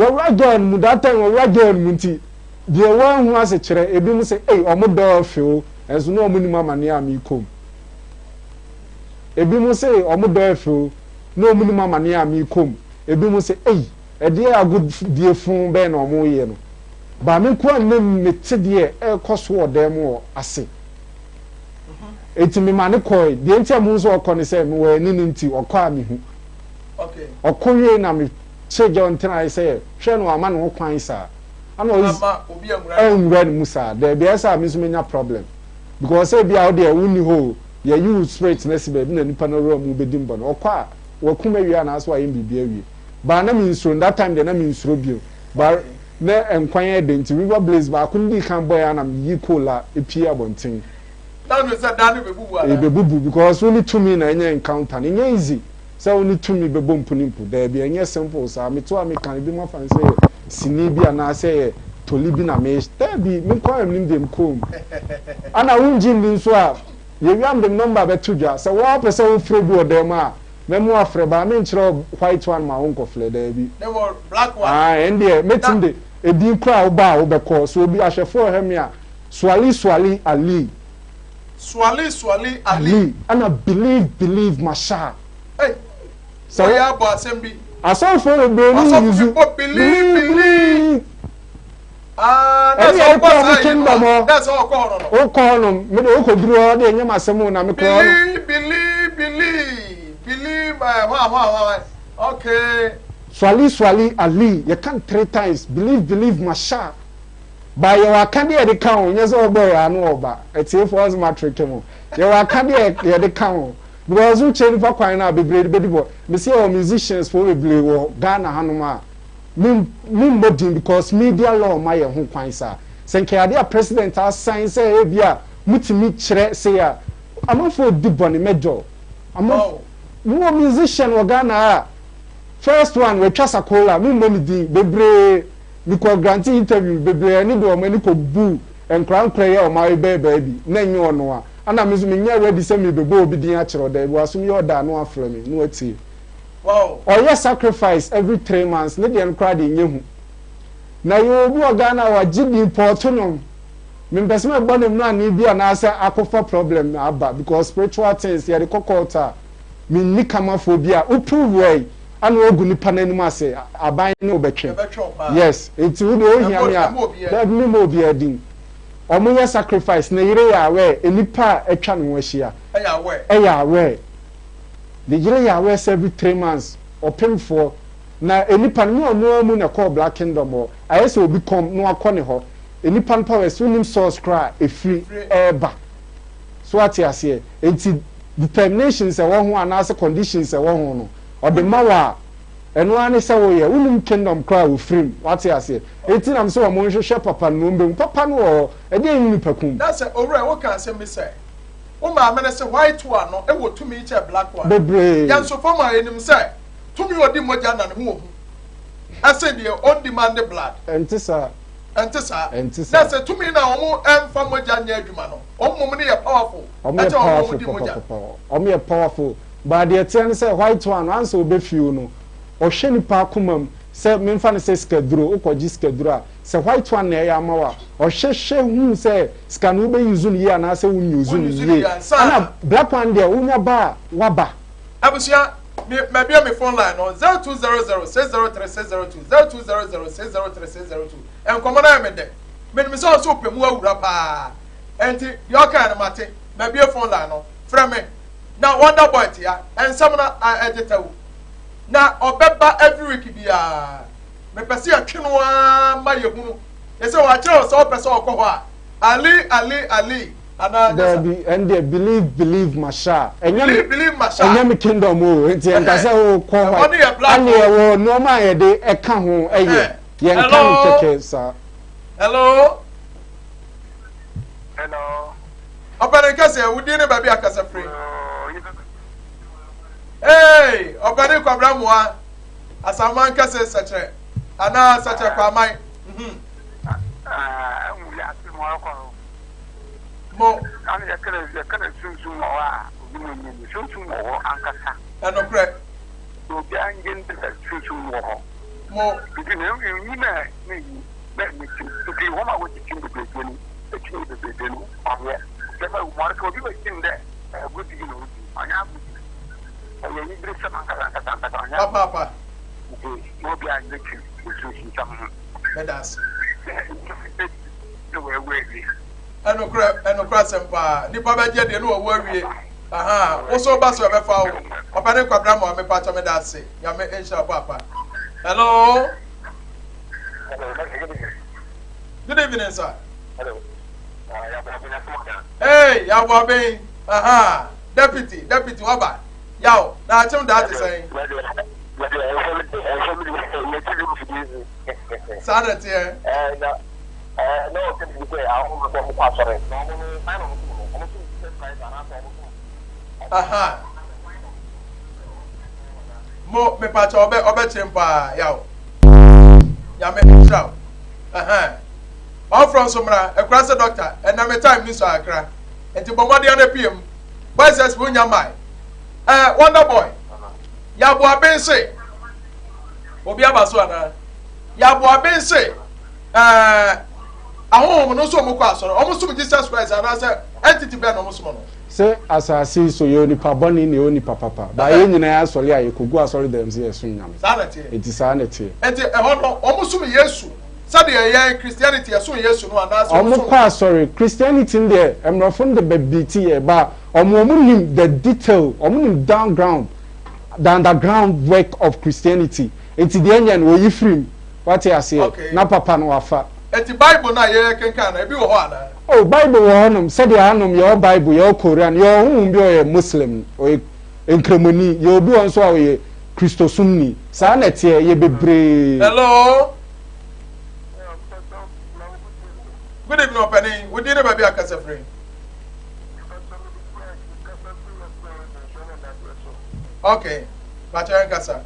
Wɔwura girl no mu that time wɔwura girl no mu nti deɛ wɔanhu asekyerɛ ebinom sɛ ei wɔn dɔ afe o ɛnso na wɔn nim amaneɛ a merekɔ mu. Ebinom se wɔn dɔ afe o na wɔn nim amaneɛ a merekɔ mu. Ebinom se ei. Ɛdeɛ agodie foo bɛn na wɔreyɛ no? Ba me nko ara na mete deɛ ɛrekɔ so wɔ dan mu hɔ ase. Enti mema no kɔe. Deɛ nti a mehu sɛ ɔkɔ ne sɛ, mewɔ ani no nti, ɔkɔ a mehu. Ɔkɔ wiei na mekyerɛ John tenae sɛ, hwɛ no wama ne ho kwan saa. Ana ɔnwura ne mu saa. Daabi, ɛyɛ saa a me nso menya problem. Because ebia wo deɛ wonni hɔ o, yɛayi wo spirit no asi baabi na nipa no awura mu bɛdi me bɔne. Ɔkɔ a, wakum awie anaasɛ wayɛ me biribi awie. But na mensuro no, that time deɛ na mensuro bio. But na nkwan yɛ den nti River Blaze baako no dii kan bɔeɛ ara na meyii coal a ɛpue abɔnten. Na wonim sɛ dan no bɛbubu anaa? Ɛbɛbubu because wo ne tumi na ɛnyɛ encounter no. Ɛnyɛ easy sɛ wo ne tumi bɛbɔ mpu ne mpu. Daabi, ɛnyɛ simple saa. Meto a meka no, ebinom afa no sɛ ɛyɛ sini bi anaasɛ ɛyɛ toli bi na me. Daabi, me nko ara menim deɛ mekɔɔ mu. Ɛna wongye nni nso a, yɛwie a mede me number bɛto dwa. Sɛ wo ara wopɛ sɛ wofrɛ bi wɔ dan mu a, Mɛma wafrɛ but menkyerɛ wo white one ma wo nkɔflɛ daabi. Na mmom black one. Ae ɛndeɛ mɛtumi Na. de edin koraa a woba a wobɛkɔ so obi ahwɛfoɔ rehwɛ me a Suali Suali Ali. Suali Suali Ali. Ali ɛna believe believe Masha. Ei Sɛ wo. Woyɛ abɔ asɛm bi. Asɔfoɔ bebree no Asɔfo bi use bɔ believe believe believe. believe. Ah, na Ɛne sɛ yɛde ɔkɔ kɔ saa ɔmo yi no a, kingdom hɔ. na sɛ ɔkɔ hɔ no no. Wokɔ hɔ nom, me de wokɔ duru hɔ de ɛnyɛ m'asɛm o na me kɔ hɔ no. Believe, believe, believe, believe, eh, hwan, hwan, hwan, okay. Swali swali Ali, yɛka no three times, believe believe masha. Ba yɛwɔ akadeɛ a yɛde ka ho, nyɛ sɛ ɔbɔ yɛ ano ɔba. Atiefoɔ ɔsɛ ma treke mo. Yɛwɔ akadeɛ a yɛde ka ho. Because wokyerɛ nipa kwan no a bebree de bɛdi bɔ. Mese yɛwɔ musicians foɔ bebree wɔ Ghana hanom a Me me mmɔ din because media law mma yɛn ho kwan saa. Sɛ nka ɛyɛ adeɛ a president asign sɛ ebia motumi kyerɛ sei a, amanfoɔ redi bɔne mɛdɔ. Amanfoɔ, mewɔ musician wɔ Ghana ha a, first one watwa sakola, me mmɔ ne din, bebree, mekɔ grante interview, bebree ani de wɔn ani kɔ buu nkora nkora yi a wɔn awe bɛɛ baabi, na ɛnyɛ ɔno a. Ɛna me nso menyɛ ready sɛ merebɛbɔ obi din akyerɛ wo, daabi, w'asom yɛ ɔda a na wafrɛ me na watie. Ɔyɛ sacrifice every 3 months, ne deɛ no koraa deɛ nyɛ hu. Na yɛwɔ obi wɔ Ghana a wagye din pɔɔto nnwom. Mempɛ sɛ mɛbɔ ne mmrane bi anaasɛ akɔfa problem aba because spiritual things yɛde kɔ court a, menni kamafoɔ bi a wo prove wei ana wagu nipa no anim ase, aban ne wo bɛtwe. Yes, nti wo deɛ wohia me a, daabi memmɔ obiara din. Wɔyɛ sacrifice, ne yere yɛ aware, nnipa a atwa ne ho ahyia yɛ aware. Ne yere yɛ aware sɛ every 3 months ɔpemfoɔ na nnipa no nyɛ ɔno ara mu na ɛkɔɔ black kingdom hɔ, ayɛ sɛ obi kɔm na wakɔ ne hɔ, nnipa no powers wonnim source koraa a ɛfiri ɛreba, so wate aseɛ, nti determinations ɛwɔ ho anaasɛ conditions ɛwɔ ho no ɔde ma wo a ɛno ara ne sɛ woyɛ, wonnim kingdom koraa a wɔfiri mu, wate aseɛ, nti na mesɛ wɔn nhwehwɛ papa no na wɔn bɛhu papa no wɔ hɔ, ɛdeɛn ne nipa kum. Na sɛ owura woka asɛm bi sɛ. Wo maame no se white one no wɔ tumi kyɛn black one. Bebree. Yɛn nso fam a yɛnim sɛ tumi a ɔdi mogya na ne ho wɔ hu ɛsen deɛ ɔn demand blood. Ɛnte saa. Ɛnte saa. Ɛnte saa. Na sɛ tumi no a wɔn mfa mogya nyɛ adwuma no, wɔn mmom no yɛ powerful Wɔn yɛ ɛkyɛn wɔn a powerful wɔn di mogya. papapapa. Wɔn yɛ powerful. But deɛ ɛteɛ ne sɛ white one no ansa ɔbɛ feel no, ɔhwɛ nipa akoma mu sɛ menfa no sɛ sikaduro, wokɔgye sikaduro a, sɛ white one na ɛyɛ ama wo a, ɔhwɛ hwɛ hu sɛ sika no wobɛ use no yie anaasɛ wo use no yie, ɛna black one deɛ wonya ba a waba. Abusua, me mabue me phone line no 0200 603 602 0200 603 602 Nkɔmmɔ no ayɛ me dɛ. Menim sɛ wo nso wopɛ mu awura paa. Enti deɛ ɔkae no mate. Mabue phone line no. Frɛ me. Na Wonder Boy te ha. Nsɛm no ɛgye tawu. Na ɔbɛba every week biara. Mepɛ sɛ yɛtwe no ara ma yɛhunu. Ɛsɛ wɔakyerɛ wo sɛ wopɛ sɛ ɔkɔ hɔ a, Ali, Ali, Ali, anaa nyɛ saa? Daabi, ɛndeɛ believe, believe masha. Ɛnyɛ me, Believe, believe masha. ɛnyɛ me kingdom o, nti ɛnka sɛ wokɔ hɔ Ɛhɔ no yɛ black Ɛne o. ɛwɔ nneɛma a yɛde ɛka ho ɛyɛ, yɛnka no Hello? kɛkɛ saa. Hello? Hello. Ɔpɛni kɛseɛ, wo din ne baabi a kasa firi. Hey, ɔpɛni Kwabena Moa, Asaman kɛse sɛkyerɛ, anaa sɛkyerɛ kwaman. Mhm. Ɛmu yɛ ase mu ɔkɔ no. Mo. Ɛna yɛkɛnɛ yɛkɛnɛ sunsun wɔ hɔ a obi mu nyi sunsun wɔ hɔ ankasa. Ɛnokorɛ. Obiara ngye ndi sɛ sunsun wɔ hɔ. Mo. Nti na nyi na na yi na nyi ti nti wɔn a wɔgye kyim bebrebe no ekyim bebrebe no ɔyɛ dɛm a wɔn sɛ obi bɛ kyim dɛ agudi na odi ɔnyɛ agudi ɛyɛ nyibiri sɛm ankasa ankasa ankasa ɔnyɛ Papaapa. nti na obiara ngye kyim wɔ sunsun sɛm ho. Meda ase. Na wɔawu awie. Ɛnokorɛ, ɛnokorɛ asɛm paa. Nipa bɛgye deɛ ne wawu awie. Ahaa, wo so ba so ɛbɛfa wo. Ɔpɛne Kwabena Moa, mepakyɛ meda ase. Nyame nhyira wo paapa. Hello. Good evening, sir. Hello. Hey, Yaboaben. Aha. Deputy, deputy, waba. Yaw, na akyem da te sɛn? Saa na ɛteɛ. Aha. Mo, mepakyɛ ɔbɛ ɔbɛkyerɛ paa, yaw. Nyame nhyira wo. Aha. Ɔfrɔ nso mmra, akura sɛ dɔkta, ɛnna me time ni so akra. Nti bɔ mmɔden na pie mu. Boys ɛsɛ wonya mae. Eh, Wonder Boy, Yaboaben se, obi aba so anaa? Yaboaben se, eh, ahohom no nso wɔn kɔ asɔre, wɔn som Jesus Christ anaasɛ entity bɛn na wɔn som no? Sɛ asase yi so yɛwɔ nipa bɔne na yɛwɔ nipa papa, but yɛn nyinaa yɛasɔre a yɛkɔgu asɔre dɛm sɛ yɛsom Nyame. Saa na ɛteɛ. Enti saa na ɛteɛ. Enti ɛhɔ no wɔn som Yesu sɛdeɛ yɛn Christianity yɛsom Yesu no anaasɛ wɔn som. Wɔn kɔ asɔre. Christianity no deɛ mmorɔfo no de bɛ beat yɛn but Ɔmo ɔmo nim the detail, ɔmo nim down ground, the underground work of Christianity. Nti deɛ ɛnyɛ no wɔyi firi mu. Wate aseɛ? Okay. Na papa no wafa. Enti Bible no a yɛkenkan no, ebi wɔ hɔ anaa? Oh, Bible wɔ hɔnom. Sɛdeɛ hanom yɛwɔ Bible, yɛwɔ Koran, yɛwɔ honhom bi a ɔyɛ Muslim, ɔyɛ Nkramoni, yɛwɔ obi wɔ hɔ nso a ɔyɛ Kristosomni. Saa na ɛteɛ, ɛyɛ bebree. Hello. Good evening, ɔpanin. Wo din ne baabi a kasa firi? Okay, bàtɛ yɛn kasa.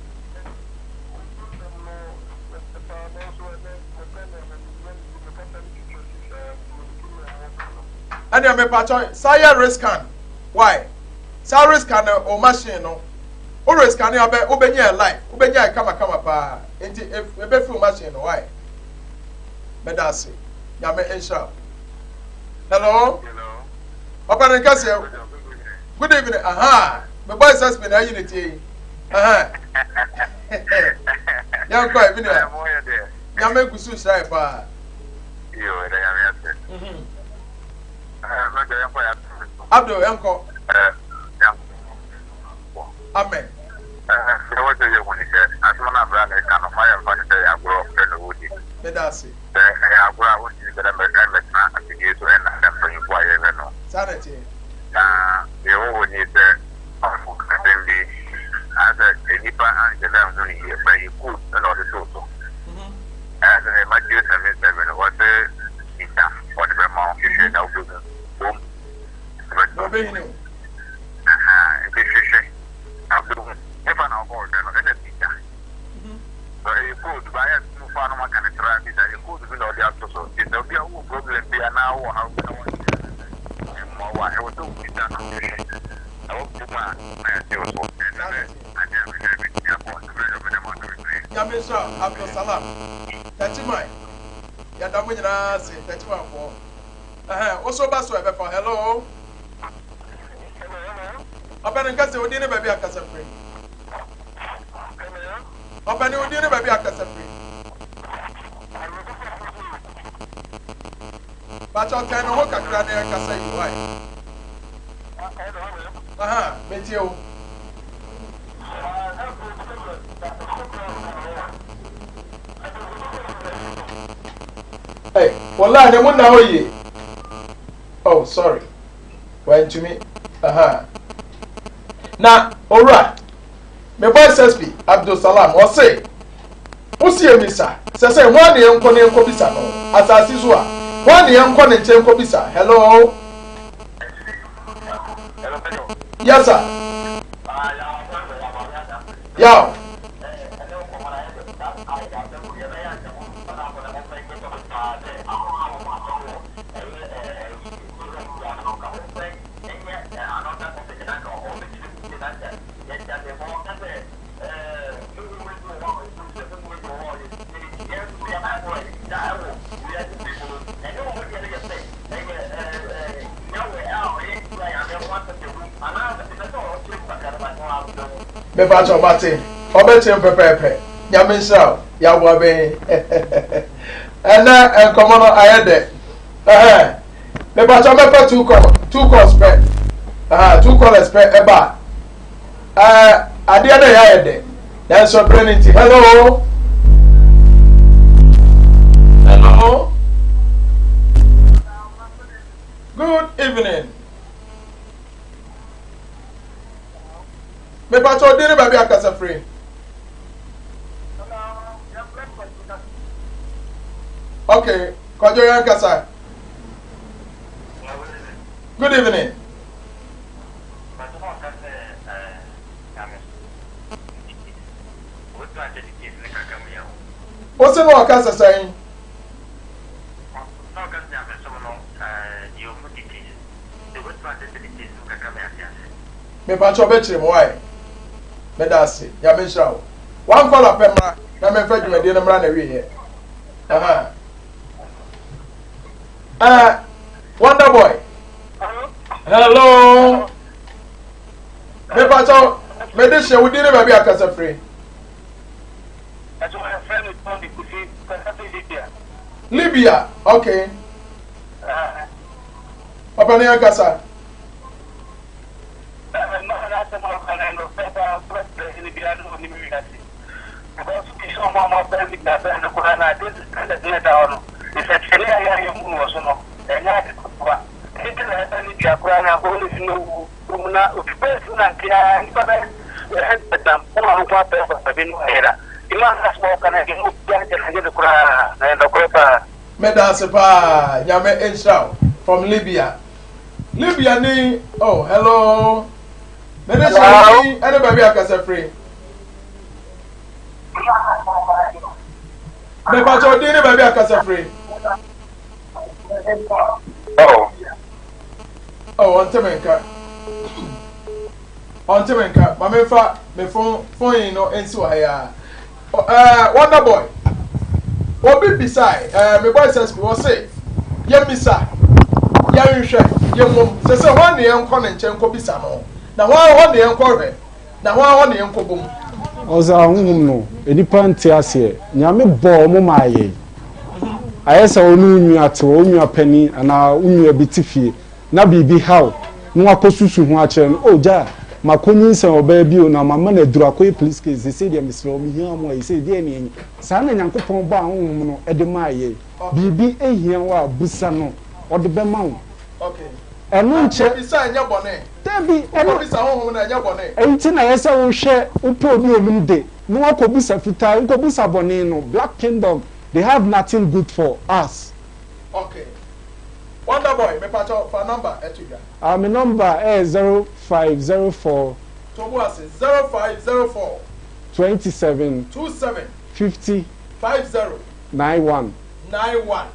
Ɛnna mi pàtɛ saa yɛ rescan why saa rescan no o machine no o rescan no abɛ o bɛ nyɛ live o bɛ nyɛ kamakama paa nti ebe fi o machine no why mɛda ase nyame nhyira. Hello. Papa ne nkɛseɛ. Good evening. Aha. Me boy suspect na ayi ne tie yi. Aha. Yɛn kɔ ebi nua. Nyame gu so hyira yɛ paa. Yo, ɛdɛ nyame ase. Mhm. Abdul, yɛn kɔ. Amen. Sɛ wɔsɛ yɛ hu ne sɛ asɛm no abira na ɛka no ma yɛmfa ne sɛ yɛ agorɔ ɛna wɔdi. Meda ase. Sɛ ɛyɛ agorɔ a, wontumi nhyɛ da mmɛtena afidie so nna mpanyimfoɔ a yɛhwɛ no. Saa na ɛteɛ. Na deɛ ɛwɔ hɔ nie sɛ, ɔho asɛm bi, ayɛ sɛ nnipa anhyɛ da anhu no yie, but ɛyɛ code na ɔde too so. Ɛyɛ sɛ Matthew 7:7, wɔse bisa, wɔde bɛma wo, hwehwɛ na wobɛhu, bom, ɛbɛtɔ. Na ɔbɛhini wo. Aha, nti hwehwɛ na wobɛhu. Hefa na wokɔhwehwɛ no? Ɛna bisa. So ɛyɛ code ba ayɛ mo fa no maka no tra bi sa ɛyɛ code bi na ɔde ato so nti sɛ obi a wowɔ problem bi anaa wowɔ haw bi na wɔnte ase sɛ mmoa wo a ɛwɔ sɛ wobisa no hwehwɛ na wobu mu a na yɛagye wo so ɛne sɛ ade a mehwɛ bɛtumi akɔ nso mɛhwɛ meda mo ase bebree. Nyame nhyira wo Abdulsalam Takyiman yɛda mo nyinaa ase Takyimanfoɔ ɛhɛn wo so ba so ɛbɛfa hello Ɔpɛni nkasa wo din ne baabi a kasa firi. Ɔpɛni wo din ne baabi a kasa firi. Bàtà ɔtɛn ne ho kakra na yɛn kasa yi wae. Aha, metie wo. Wo line no mu nna hɔ yie. Oh, sorry. Wantumi. Aha. Na owura, me boy SSP Abdul Salam, ɔse, wosi emisa, sɛ sɛ hwan ne yɛnkɔ ne yɛnkɔ bisa no, asase so a, hwan ne yɛnkɔ ne nkyɛn nkɔ bisa? Hello? Yes, sir. Yaw. Mepakyɛw mate ɔbɛkyerɛ mu pɛpɛɛpɛ nyame nhyira wo yɛaboa bɛn ɛnɛ nkɔmmɔ no ayɛ dɛ ɛhɛn mepakyɛw mɛpɛ two call two calls pɛ ɛhɛn two callers pɛ ɛba ɛɛ adeɛ no ɛyɛ ayɛ dɛ nanso ɛbrɛ no nti hello hello good evening. Mepakyɛ odin ne baabi akasa firi. Okay, kwadwo yɛn kasa. Good evening. Wose na ɔkasa sɛn? Mepakyɛw bɛkyerɛ mu why? Meda ase. Nyame nhyira wo. One caller pɛ mmra na memfa dwumadie no mmra na wieɛ. Aha. Uh, Wonder Boy. Hello. Mepakyɛw mede hyɛ wo din ne baabi akasa firi. Libya, okay. Papa ne ankasa. Meda ase paa nyame nhyira wo from Libya. Libya ni oh hello. Mede hyɛ ni ɛne baabi akasa firi. Mepakyɛ odin ne baabi akasa firi. Oh. Oh, ɔnte me nka. Ɔnte me nka. Ma memfa me phone phone no nsi wɔ ha yi ara. Eh, Wonder Boy, obi bisae, eh, me boy SSP, ɔse, yɛmmisa, yɛnhwɛ, yɛmmom, sɛ sɛ hwan ne yɛnkɔ ne nkyɛn nkɔbisa no, na hwan hɔ ne yɛnkɔhwɛ, na hwan hɔ ne yɛnkɔbom. Ɔdze ahonhom no, nnipa nte aseɛ. Nyame bɔɔ ɔmo maa yɛn. Ayɛ sɛ wo ne wo nua te hɔ, wo nua panin anaa wo nua bi te fie. na biribi haw na wakɔsusu ho akyerɛ no, oh gyaa, makɔnyinsɛn ɔbaa bi o na mama no aduru akɔyɛ police case, seesei deɛ mesrɛ wo mehia wo mmoa, seesei deɛn ne ɛnyɛ? Saa na Nyankopɔn bɔɔ ahonhom no de maa yɛn. Biribi hia wo a, bisa no, ɔde bɛma wo. Ɛno nkyerɛ. Dabi, ɛno. Ɛnti na ɛyɛ sɛ wohwɛ, wopɛ obi a onim de, na wakɔbisa fitaa, wokɔbisa bɔne no, Black Kingdom, they have nothing good for us. Okay. Wonder boy mepakyɛw fa number ɛto dwa. Ah me number ɛyɛ 0504. To bo ase 0504. 27. 27. 50. 50. 91. 91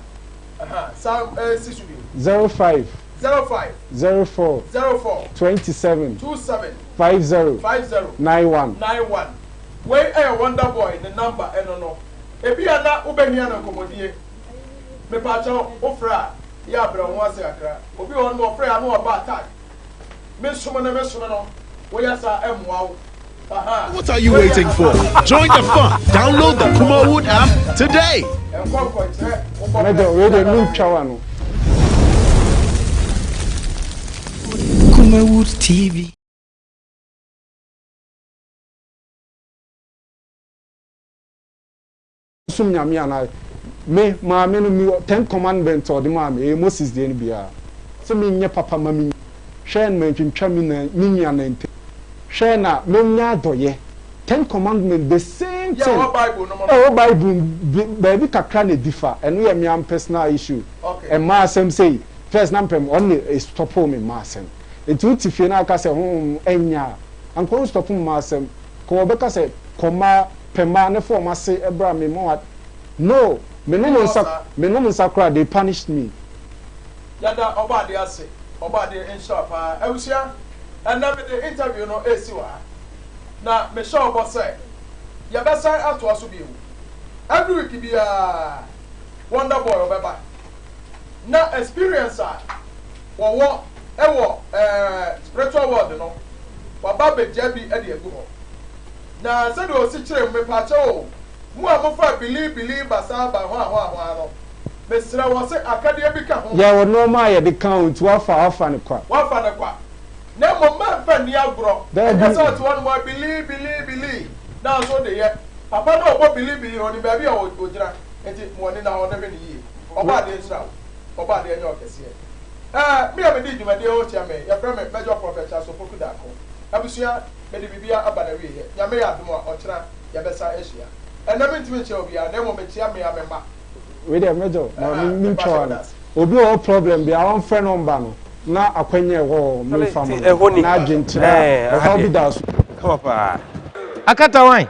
aha san ɛɛ si so bio. 05. 05. 04. 04. 27. 27. 50. 50. 91. 91 wei ɛyɛ wonder boy ne number ɛno no ebi a na wobɛhia no nkɔmɔdie. Mepakyɛw wo frɛ a yɛ a brɛ wo ho ase kakra. Obi wɔ hɔ nom ɔfrɛ a na waba attack. Me som no me som no woyɛ saa ɛmmoa wo. Ahaa. What are you waiting for? Join the fun. Download the Kumawood app today. Ɛnkɔ nkɔnkyerɛ wo bɔ Mɛdɛ wei deɛ mentwa w'ano. Kumawood TV. Som Nyame anaa? Me maame no mewɔ ten commandment a ɔde maa me, ɛyɛ Moses deɛ no biara, sɛ menyɛ papa ma me hwɛ na mantwintwa me nan me nua nan ntam, hwɛ na menya adɔeɛ, ten commandment the same Yɛ thing ɛwɔ Bible no mu no. ɛwɔ Bible mu, baabi kakra na ɛdi fa, ɛno yɛ me ara personal issue, Okay. mmaa asɛm sei, first na mepɛ, ɔno na ɛstopoo me mmaa asɛm, nti wote fie na woka sɛ honhom ɛnyɛ a, anka ɔnstop mmaa asɛm, kɔ wɔbɛka sɛ kɔ mmaa, pɛ mmaa ne fa wɔn ase bra me ma wa no me nom nsa me nom nsa koraa they punished me. Yɛda Ɔbɔadeɛ ase. Ɔbɔadeɛ nhyira wo paa. Abusua, ɛnnɛ mede interview no resi wɔ ha. Na mehyɛ wo bɔ sɛ yɛbɛsan atoa so bio. Every week biara Wonder Boy ɔbɛba. Na experience a wɔwɔ wɔ ɛɛ spiritual world no, waba abɛgya bi de agu hɔ. Na sɛdeɛ ɔsi kyerɛ mu, mepaakyɛw o, mo a mofa bilii bilii basaa ba hwaa hwaa hwaa no, mesrɛ wɔ se akadeɛ bi ka ho. Yɛwɔ nnoɔma a yɛde ka o, nti woafa a woafa no kwa. Woafa no kwa. Na mmom mɛmfa nni agorɔ. Ɛnyɛ Daabi. sɛ ɔte hɔnom a bilii bilii bilii na nso wode yɛ. Papa no a ɔbɔ bilii bilii no, ɔnim baabi a ɔgyina, nti ma w'ani nna hɔ na hwɛ no yie. Ɔbɔ adeɛ nhyira wo. Ɔbɔ adeɛ nyɛ wo kɛseɛ. Ɛɛ, me a medi dwumadie ho kyia me, yɛfrɛ me Major Prophet Charles Opoku Darko. Abusua, mede biribiara aba n'awieɛ. Nyame yɛ adom a, ɔkyena yɛbɛsan ahyia. Ɛnnɛ mentumi nkyia obiara, na mmom mekyia me ara me mma. Wei deɛ Major ma Ɛha, me mepa ntwa kyɛw w'ano. da ase. Obi a ɔwɔ problem biara ɔmfrɛ number no na akwanya a ɛwɔ hɔ Charlie memfa ti ma no ɛhɔ ni anaa adwenkyerɛ a ɛɛ aha ɔhaw bi deɛ da so. kama paa. Akata wan?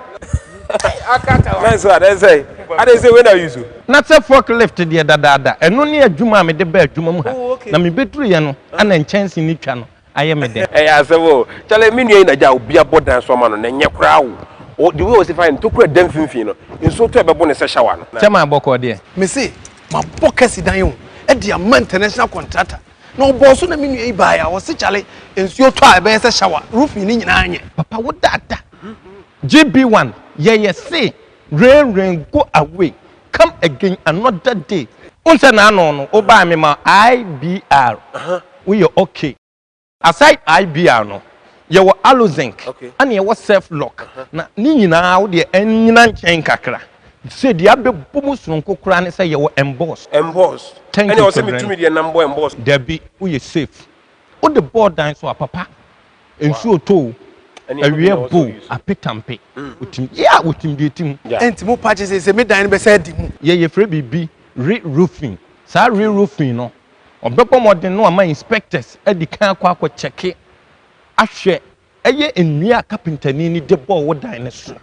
Nice one ɛsɛ ade sɛ wei na use. Na sɛ fork lift deɛ dadaada, ɛno ne adwuma a mede baa adwuma mu ha, na mebɛduruiɛ no na nkyɛnse no twa no ayɛ me dɛ. Ɛyɛ asɛm o. Chale me nua yi na gya obi abɔ dan so ama no na ɛnyɛ koraa o. O the way ɔsi fa yɛ no tokura da mfimfini no nsuo tɔ a ɛbɛbo no sɛ shower no. Kyɛ maa bɔkɔɔ deɛ. Me se mabɔ kɛse dan o de ama international contractor na ɔbɔɔ so na me nua yi baeɛ a ɔse kyale nsuo tɔ a ɛbɛyɛ sɛ shower roofing no nyinaa nyɛ. Papa wo dada GB one yɛyɛ se rain rain go away come again another day. Wohu sɛ n'ano no wo baa me ma IBR woyɛ okay. Aside IBR no yɛwɔ Alozinc ɛna yɛwɔ self lock na ne nyinaa wo deɛ ɛnyina nkyɛn kakra sɛ deɛ abɛbɔ mu soronko koraa ne sɛ yɛwɔ emboss. Emboss Thank ɛne you ɔsɛ Kwadran. metumi deɛ nam bɔ emboss. Dabi woyɛ safe wode bɔɔ dan so a papa nsuo tɔ o awia bɔ o apetampe otim yeah otim deɛ ɛtim. Ɛnti mo pa kye sɛ me dan no bɛsɛ adi mu. Yɛ yɛfrɛ biribi re roofing saa re roofing no ɔbɛbɔ mmɔden na wama inspectors adi kan akɔ akɔ kyɛke ahwɛ Ɛyɛ nnua a kapentani no de bɔɔ wo dan no so.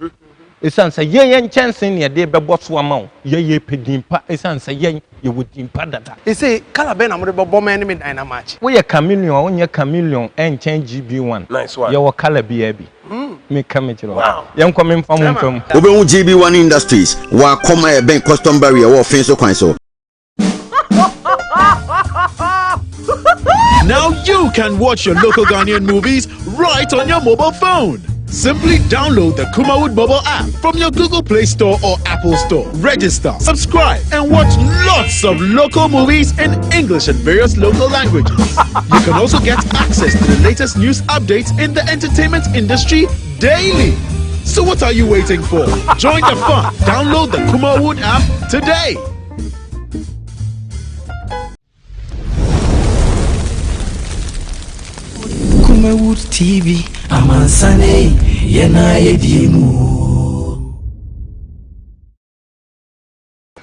Esiane sɛ yɛn yɛn nkyɛnsee na yɛde rebɛbɔ so ama wo. Yɛn yɛrepɛ din pa esiane sɛ yɛn yɛwɔ din pa dada. Ese colour bɛn na mode bɛbɔ me ne me dan no amakye? Woyɛ chameleon a wonyɛ chameleon ɛnkyɛn GB1. Nice one. Yɛwɔ colour biara bi. Meka mekyerɛ wo. Yɛnkɔ memfa mo mfa mu. Wobɛhu GB1 Industries wɔ Akɔm a ɛbɛn Custom Barrier wɔ Ɔfee so kwan so. Now you can watch your local Ghanaian movies right on your mobile phone. Simply download the Kumawood mobile app from your Google Play Store or Apple Store. Register, subscribe, and watch lots of local movies in English and various local languages. You can also get access to the latest news updates in the entertainment industry daily. So what are you waiting for? Join the fun. Download the Kumawood app today. Kumawood TV, amansane yɛn a yɛdie mu.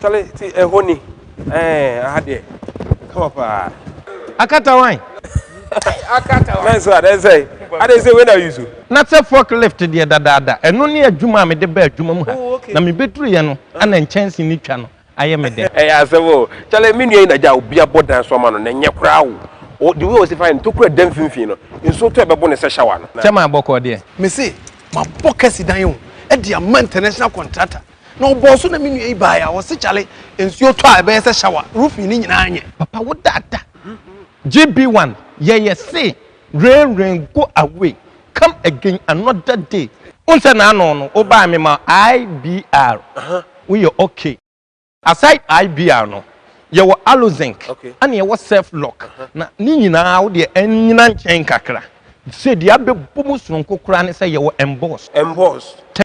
Tale ti ɛhɔ ni ɛɛ aha deɛ kama paa. Akata wan? Nice one ɛsɛ ade sɛ wei na use. Na sɛ fork lift deɛ dadaada, ɛno ne adwuma a mede baa adwuma mu ha, na mebɛduruiɛ no na nkyɛnse no twa no ayɛ me dɛ. Ɛyɛ asɛm o. Chale me nua yi na gya obi abɔ dan so ama no na ɛnyɛ koraa o. O the way ɔsi fa yɛ no tokura da mfimfini no nsuo tɔ a ɛbɛbo no sɛ shower no. Kyɛ maa bɔkɔɔ deɛ. Me se mabɔ kɛse dan o de ama international contractor na ɔbɔɔ so na me nua yi baeɛ a ɔse kyale nsuo tɔ a ɛbɛyɛ sɛ shower roofing no nyinaa nyɛ. Papa wo dada GB one yɛyɛ se rain rain go away come again another day. Wohu sɛ n'ano no wo baa me ma IBR woyɛ okay. Aside IBR no yɛwɔ Alozinc ɛna yɛwɔ self lock na ne nyinaa wo deɛ ɛnyina nkyɛn kakra sɛ deɛ abɛbɔ mu soronko koraa ne sɛ yɛwɔ emboss. Emboss.